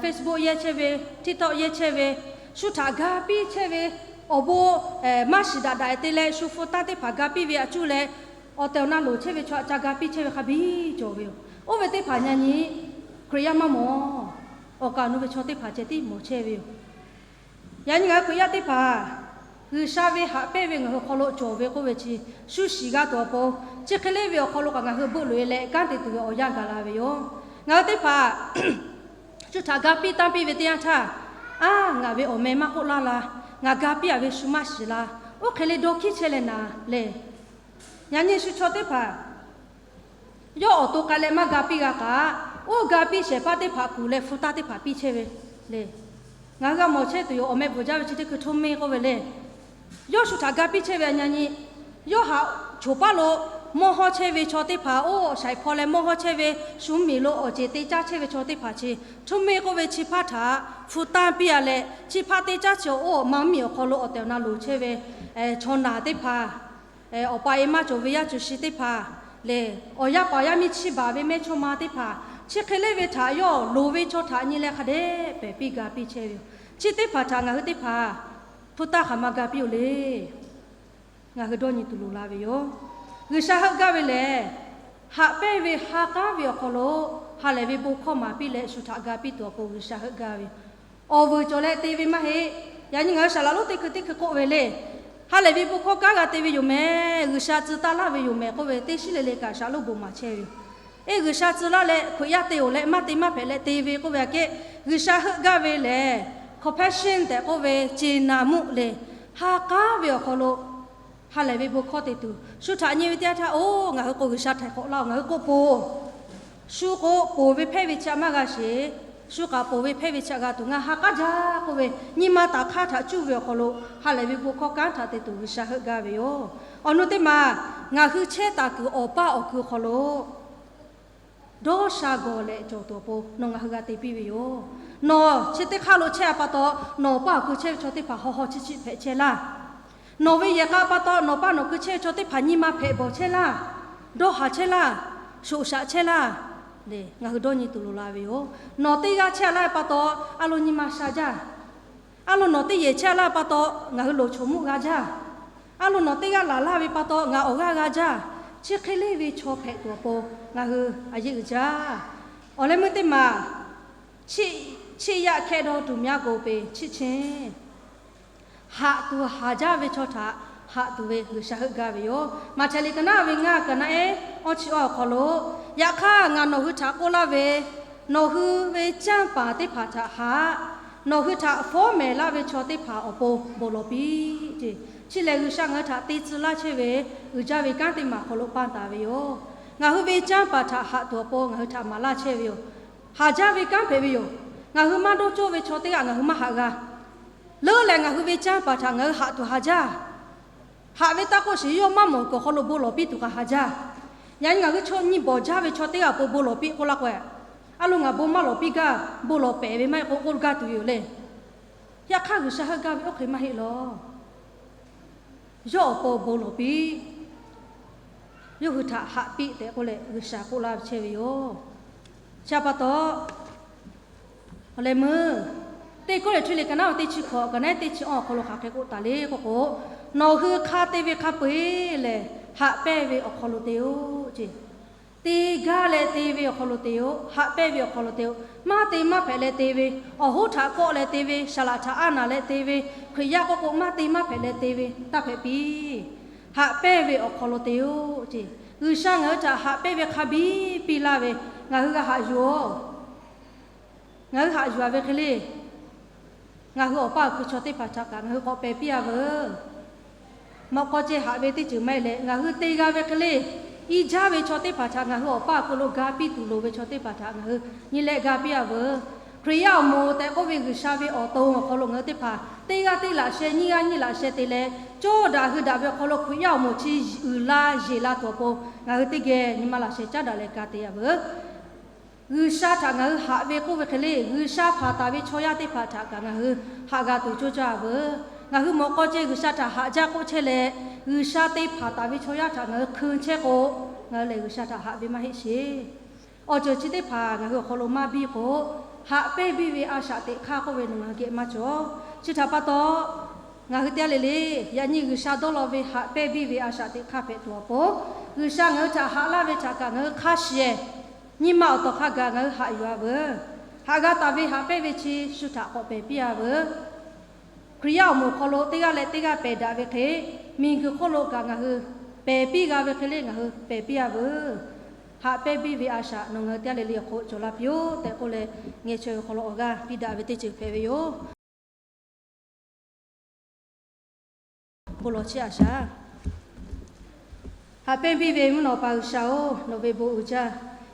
Facebook yehˇ chehˇ ve, TikTok yehˇ chehˇ ve, shu htaꞈ ga piˇ chehˇ ve, awˬ bon maˇ shiˍ daꞈ daꞈ te leh shu hpu taˇ teˇ hpaˍ ga piˇ ve a cuˇ leh, awˬ tehˬ awˬ na loˍ chehˇ ve chaw htaꞈ ca ga piˇ chehˇ ve hk'a biˇ cawˬ ve yoˬ. Oˇ ve teˇ hpaˍ yaꞈ nyi Hkriꞈ yaˇ maˇ mawˬ. Awˬ kaˍ awˬ nu ve chaw teˇ hpaˍ ceh tiˉ mawˬ chehˇ ve yoˬ. Yaꞈ nyi ngaˬ hui Hkriꞈ yaˇ teˇ hpaˍ G'uiˬsha ve haꞈ pehnˇ ve ngaˬ hui hk'aw lo cawˬ ve k'oˆ ve chi shu shiˍ g'a tuˬ awˬ pon, chi hk'e le ve awˬ hk'aw lo kaꞈ ngaˬ hui beuˆ loꞈ e leh kanˉ te tuˬ ve awˬ yanˇ gaˬ la ve yoˬ. Ngaˬ hui teˇ hpaˍ shu htaꞈ ga piˇ tanˇ piˇ ve teˇ yanˇ htaˇ, a, ngaˬ ve awˬ meh maˇ k'oˆ laˇ la, ngaˬ ga piˇ a ve shu maˇ shiˍ la, oˇ hk'e le dawˇ hkiˉ chehˇ leh naˍ le. Yaꞈ nyi shu chaw teˇ hpaˍ yawˇ awˬ to k'ai leh maˇ ga piˇ g'a kaꞈ, oˇ ga piˇ shehˍ hpaˇ teˇ hpaˍ kuˬ leh hpu taˇ teˇ hpaˍ piˇ chehˇ ve le. Ngaˬ hui g'a mawˬ chehˇ tuˬ yoˬ. Awˬ meh bvuhˬ jaˇ ve chi teˇ hkui htoˇ meˇ k'oˆ ve le. Yawˇ shu htaꞈ ga piˇ chehˇ ve a nyi nyi, yawˇ haꞈ choˬ paˉ lo mawˇ hawˇ chehˇ ve chaw teˇ hpaˍ, oˇ shaiˍ hpaw leh mawˇ hawˇ chehˇ ve, shu miˬ lo awˬ ceˬ te caˇ chehˇ ve chaw teˇ hpaˍ chi htoˇ meˇ k'oˆ ve chi hpaˇ htaꞈ hpu taˇ piˇ a leh, chi hpaˇ te caˇ chi oˇ maˇ miˬ awˬ hk'aw lo awˬ tehˬ awˬ na loˍ chehˇ ve chaw naˬ teˇ hpaˍ, awˬ pa e maˇ cawˬ ve yaˇ cawˬ shi teˇ hpaˍ lehˬ, awˬ yaˇ paˍ yaˇ miˇ chiˇ baˬ ve mehˇchawˇma teˇ hpaˍ, chi hk'e le ve htaꞈ yawˇ loˍ ve chaw htaꞈ nyi leh hk'a dehꞈ pehˬ piˇ ga piˇ chehˇ ve yoˬ. Chi teˇ hpaˍ htaꞈ ngaˬ hui teˇ hpaˍ hpu taˇ hk'aˬ ma ga piˇ-oˬ le. Ngaˬ hui dawˇ nyi tuˬ loˍ la ve yoˬ. G'uiˬsha heuˆ gaˇ ve lehˬ, haꞈ pehnˇ ve ha k'aˉ ve awˬ hk'aw lo ha lehˬ ve bon hkawˇ maˍ piˇ leh shu htaꞈ ga piˇ tuˬ awˬ pon G'uiˬsha heuˆ gaˇ ve yoˬ. Awˬ vuiˬ cawˬ leh te ve maˇ heˆ. Yaꞈ nyi ngaˬ hui saˍ laꞈ lonˉ teˇ hkui teˇ hkui k'oˆ ve le, ha lehˬ ve bon hkawˇ kanˉ g'a te ve yoˬ mehˍ, G'uiˬsha tcuh taˇ laˇ ve yoˬ mehˍ k'oˆ ve teˇ shiˉ le le kaꞈ saˍ lonˉ bon maˍ chehˇ ve yoˬ. Eˇ, G'uiˬsha tcuh laˇ leh Hkriꞈ yaˇ te-oˬ leh maˇ te maˇ hpehꞈ leh te ve k'oˆ ve aꞈ kehˉ, G'uiˬsha heuˆ gaˇ ve lehˬ, compassion tehꞈ k'oˆ ve, ceˬ naˍ mvuhˆ lehˬ, ha k'aˉ ve awˬ hk'aw lo ha lehˬ ve bon hkawˇ te tuˬ shu htaꞈ nyi ve teˇ yanˇ htaˇ, oˇ, ngaˬ hui k'o G'uiˬsha htaiˍ hk'awꞈ laˇ-oˬ, ngaˬ hui k'oˆ po shu k'o, ponˬ ve hpehˇ ve chi htaꞈ maˇ g'a sheˍ. Shu kaꞈ ponˬ ve hpehˇ ve chi htaꞈ g'a tuˬ ngaˬ ha k'aˉ jaˇ k'oˆ ve, nyi ma taˍ hk'aˇ htaꞈ cuˇ ve awˬ hk'aw lo ha lehˬ ve bon hkawˇ kanˉ htaꞈ te tuˬ G'uiˬsha heuˆ gaˇ ve yoˬ. Awˬ nu teˇ maˬ, ngaˬ hui chehˇ taˍ kuiˬ awˬ paˇ awˬ kui hk'aw lo dawˇ sha gawˬ leh cawˬ tuˬ awˬ pon nawˬ ngaˬ hui g'a te piˇ ve yoˬ. Nawˬ chi teˇ hk'aˇ lo chehˇ a pa taw, nawˬ awˬ paˇ awˬ kui chehˇ ve chaw teˇ hpaˍ haw haw chiˇ chiˇ hpehꞈ chehˇ laˇ. Nawˬ ve yehˬ k'a pa taw nawˬ paˇ nawˬ kui chehˇ ve chaw teˇ hpaˍ nyi ma hpehꞈ bawˬ chehˇ laˇ. Dawˇ haˍ chehˇ laˇ. Shoꞈ shaꞈ chehˇ laˇ. Lehˬ, ngaˬ hui dawˇ nyi tuˬ loˍ la ve yoˬ. Nawˬ teˇ g'aˇ chehˇ a laˇ ve pa taw, a lo nyi ma sha jaˇ. A lo nawˬ teˇ yehˬ chehˇ a laˇ ve pa taw, ngaˬ hui loˍ choˬ mvuhˆ g'a jaˇ. A lo nawˬ teˇ g'aˇ laˬ laˇ ve pa taw, ngaˬ awˬ g'aˇ g'a jaˇ. Chi hk'e le ve chaw hpehꞈ tuˬ awˬ pon ngaˬ hui a yeˇ uiˍ jaˇ. Awˬ leh meuˇ teˇ maˬ, chiˆ yaˇ hkehˇ dawˇ tuˬ myaˇ goˬ peˬ chiˆ chi haꞈ tuˬ haˍ jaˇ ve chaw htaꞈ haꞈ tuˬ ve G'uiˬsha heuˆ gaˇ ve yoˬ. Maꞈhtehˍ liꞈ ka naˉ ve ngaˇ ka naˉ ehˉ awˇ chi awˇ awˬ hk'aw lo, yaꞈ hk'aˇ ngaˬ nawˬ hui htaꞈ k'oˆ laˇ ve, nawˬ hui ve canˇ paˍ teˇ hpaˍ htaꞈ haꞈ. Nawˬ hui htaꞈ fawˉ mehˍ laˇ ve chaw teˇ hpaˍ awˬ pon bon lawˬ piˇ ce. Chi lehˬ, G'uiˬsha ngaˬ hui htaꞈ te tcuh laˇ chehˇ ve uiˍ jaˇ ve kanˉ teˇ maˬ awˬ hk'aw lo panˇ taˍ ve yoˬ. Ngaˬ hui ve canˇ paˍ htaꞈ haꞈ tuˬ awˬ pon ngaˬ hui htaꞈ maˍ laˇ chehˇ ve yoˬ. Haˍ jaˇ ve kanˉ hpehꞈ ve yoˬ. Ngaˬ hui maˇ dawˇ cawˇ ve chaw teˇ g'aˇ ngaˬ hui maˇ haꞈ g'a. Leuˉ leh ngaˬ hui ve canˇ paˍ htaꞈ ngaˬ hui haꞈ tuˬ haˍ jaˇ. Haꞈ ve taˇ k'oˆ sheˍ, yawˇ maˇ mawˬ kuiˬ awˬ hk'aw lo bon lawˬ piˇ tuˬ kaꞈ haˍ jaˇ. Yaꞈ nyi ngaˬ hui chaw nyi bawˬ jaˇ ve chaw teˇ g'aˇ awˬ pon bon lawˬ piˇ k'oˆ laˇ k'o, A lo ngaˬ bon maˇ lawˬ piˇ gaˇ, bon lawˬ pehˍ ve maˇ heˆ k'o k'oˆ gaˇ tuˬ ve yoˬ le. Yaꞈ hk'aˇ G'uiˬsha heuˆ gaˇ ve oˇ hk'e maˇ heˆ lawˬ. Yawˇ awˬ pon bon lawˬ piˇ. Yawˇ hui htaꞈ haꞈ piˇ tehꞈ k'oˆ leh G'uiˬsha k'oˆ laˇ chehˇ ve yoˬ. Chi pa taw, awˬ leh meuˇ, Teˇ Kawˇrenˍhtuˆ liꞈ ka naˉ teˇ chi hkawꞈ ka naˉ teˇ chi awˬ hk'aw lo hk'aˬ hk'e k'oˆ taˍ le k'oˆ k'o, nawˬ hui hk'a te ve hk'a peu-eˬ lehˬ, haꞈ pehnˇ ve awˬ hk'aw lo te-oˬ ce. Teˇ g'aˇ leh te ve awˬ hk'aw lo te-oˬ, haꞈ pehnˇ ve awˬ hk'aw lo te-oˬ. Maˇ te maˇ hpehꞈ leh te ve, awˬ hoˉ htaꞈ kawˆ leh te ve, saˍ laꞈ htaꞈ aˉ naˍ leh te ve, Hkriꞈ yaˇ k'oˆ k'o maˇ te maˇ hpehꞈ leh te ve, taˇ hpehꞈ piˇ. Haꞈ pehnˇ ve awˬ hk'aw lo te-oˬ ce. G'uiˬsha ngaˬ hui htaꞈ haꞈ pehnˇ ve hk'a biˇ piˇ laˇ ve, ngaˬ hui g'a haꞈ yuˬ-oˬ. Ngaˬ hui haꞈ yuˬ-a ve hk'e le. Ngaˬ hui awˬ paˇ awˬ kui chaw teˇ hpaˍ htaꞈ kaꞈ ngaˬ hui k'awꞈ pehˬ piˇ-a veuˬ. Mawꞈ k'aw ceh haꞈ ve teˇ ceuˬ maˇ heˆ leh, ngaˬ hui te g'a ve hk'e le, iˉ jaˇ ve chaw teˇ hpaˍ htaꞈ ngaˬ hui awˬ paˇ awˬ kui lo ga piˇ tuˬ loˍ ve chaw teˇ hpaˍ htaꞈ ngaˬ hui nyi leh ga piˇ-a veuˬ. Hkriꞈ yaˇ awˬ moˍ tehꞈ k'oˆ ve G'uiˬsha ve awˬ to awˬ hk'aw lo ngaˬ hui teˇ hpaˍ teˇ g'aˇ teˇ laꞈ sheh, nyiˇ g'aˇ nyiˇ laꞈ sheh te leh, cawˇ daꞈ hui daꞈ ve awˬ hk'aw lo Hkriꞈ yaˇ awˬ moˍ chi uiˍ la yeˬ la tuˬ awˬ pon, ngaˬ hui teˇ geh nyi ma laꞈ sheh caˉ daꞈ leh ka te-a veuˬ. G'uiˬsha htaꞈ ngaˬ hui haꞈ ve k'oˆ ve hk'e le, G'uiˬsha hpanˍ taˍ ve chaw yaˇ teˇ hpaˍ htaꞈ kaꞈ ngaˬ hui haꞈ g'a tuˬ coˇ caˇ-a veuˬ. Ngaˬ hui mawꞈ k'aw ceh G'uiˬsha htaꞈ haꞈ jaˇ k'oˆ chehˇ leh, G'uiˬsha te hpanˍ taˍ ve chaw yaˇ htaꞈ ngaˬ hui hkui chehˇ k'o, ngaˬ hui lehˬ G'uiˬsha htaꞈ haꞈ ve maˇ heˆ sheˍ. Awˬ ceuˬ chi teˇ hpaˍ ngaˬ hui awˬ hk'aw lo maˇ biˇ k'o, haꞈ pehnˇ biˇ ve a shaꞈ teꞈ hk'aˇ k'oˆ ve nawˬ ngaˬ hui geh maˇ cawˬ. Chi htaꞈ pa taw, ngaˬ hui teˇ g'aˇ le le, yaꞈ nyi G'uiˬsha dawˇ law ve haꞈ pehnˇ biˇ ve a shaꞈ teꞈ hk'aˇ hpehꞈ tuˬ awˬ pon, G'uiˬsha ngaˬ hui htaꞈ haꞈ laˇ ve htaꞈ kaꞈ ngaˬ hui hk'a shiˍ, nyi ma awˬ tawˍ hk'a gaˬ ngaˬ hui haꞈ yuˬ-a veuˬ. Haꞈ g'a taˍ ve haꞈ pehnˇ ve chi shu htaꞈ k'awꞈ pehˬ piˇ-a veuˬ. Hkriꞈ yaˇ awˬ moˍ hk'aw lo teˇ g'aˇ leh teˇ g'aˇ pehˬ daꞈ ve hk'e, miˬguiˬ hk'oˆ lo kaꞈ ngaˬ hui pehˬ piˇ g'a ve hk'e le ngaˬ hui pehˬ piˇ-a veuˬ. Haꞈ pehnˇ biˇ ve a shaꞈ nawˬ ngaˬ hui teˇ g'aˇ le le awˬ hk'oˆ cawˬ laˇ piˇ-oˆ tehꞈ k'oˆ leh, ngeh chaweh ve hk'aw lo awˬ g'aˇ piˇ daꞈ ve teˇ ceuˬ hpehꞈ ve yoˬ. Bon lawˬ chehˇ-a shaˍ. Haꞈ pehnˇ biˇ ve mvuhˇ naw pa G'uiˬsha-oˬ, nawˬ ve bon uiˍ jaˇ.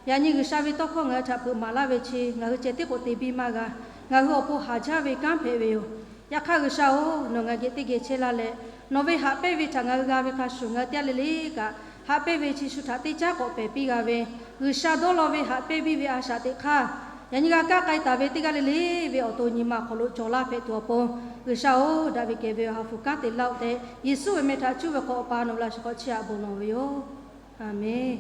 Yaꞈ nyi G'uiˬsha ve tawˇ hkawˇ ngaˬ hui htaꞈ hpeuꞈ maˍ laˇ ve chi ngaˬ hui ceh tiˉ k'o te biˇ maˇ g'a. Ngaˬ hui awˬ pon haˍ jaˇ ve kanˉ hpehꞈ ve yoˬ. Yaꞈ hk'aˇ G'uiˬsha-oˬ, nawˬ ngaˬ geh teˇ geh chehˇ laˇ leh, nawˬ ve haꞈ pehnˇ ve htaꞈ ngaˬ hui g'a ve hk'a shuˍ ngaˬ hui teˇ g'aˇ le le kaꞈ, haꞈ pehnˇ ve chi shu htaꞈ teˇ caˉ k'awꞈ pehˬ piˇ g'a ve, G'uiˬsha dawˇ law ve haꞈ pehnˇ biˇ ve a shaꞈ teꞈ hk'aˇ, yaꞈ nyi g'a kaˇ k'ai taˍ ve teˇ g'aˇ le le ve awˬ to nyi ma awˬ hk'aw lo cawˬ laˇ hpehꞈ tuˬ awˬ pon, G'uiˬsha-oˬ, daꞈ ve kehˬ ve awˬ ha hpu kanˉ te laˇ-oˆ tehꞈ, Yeˍsuˆ ve meh htaꞈ cuˇ ve hk'aw awˬ pa nawˬ ve laꞈ sheh hk'aw chiˇ aꞈ bon lawˬ ve yoˬ. Aˍmenˍ.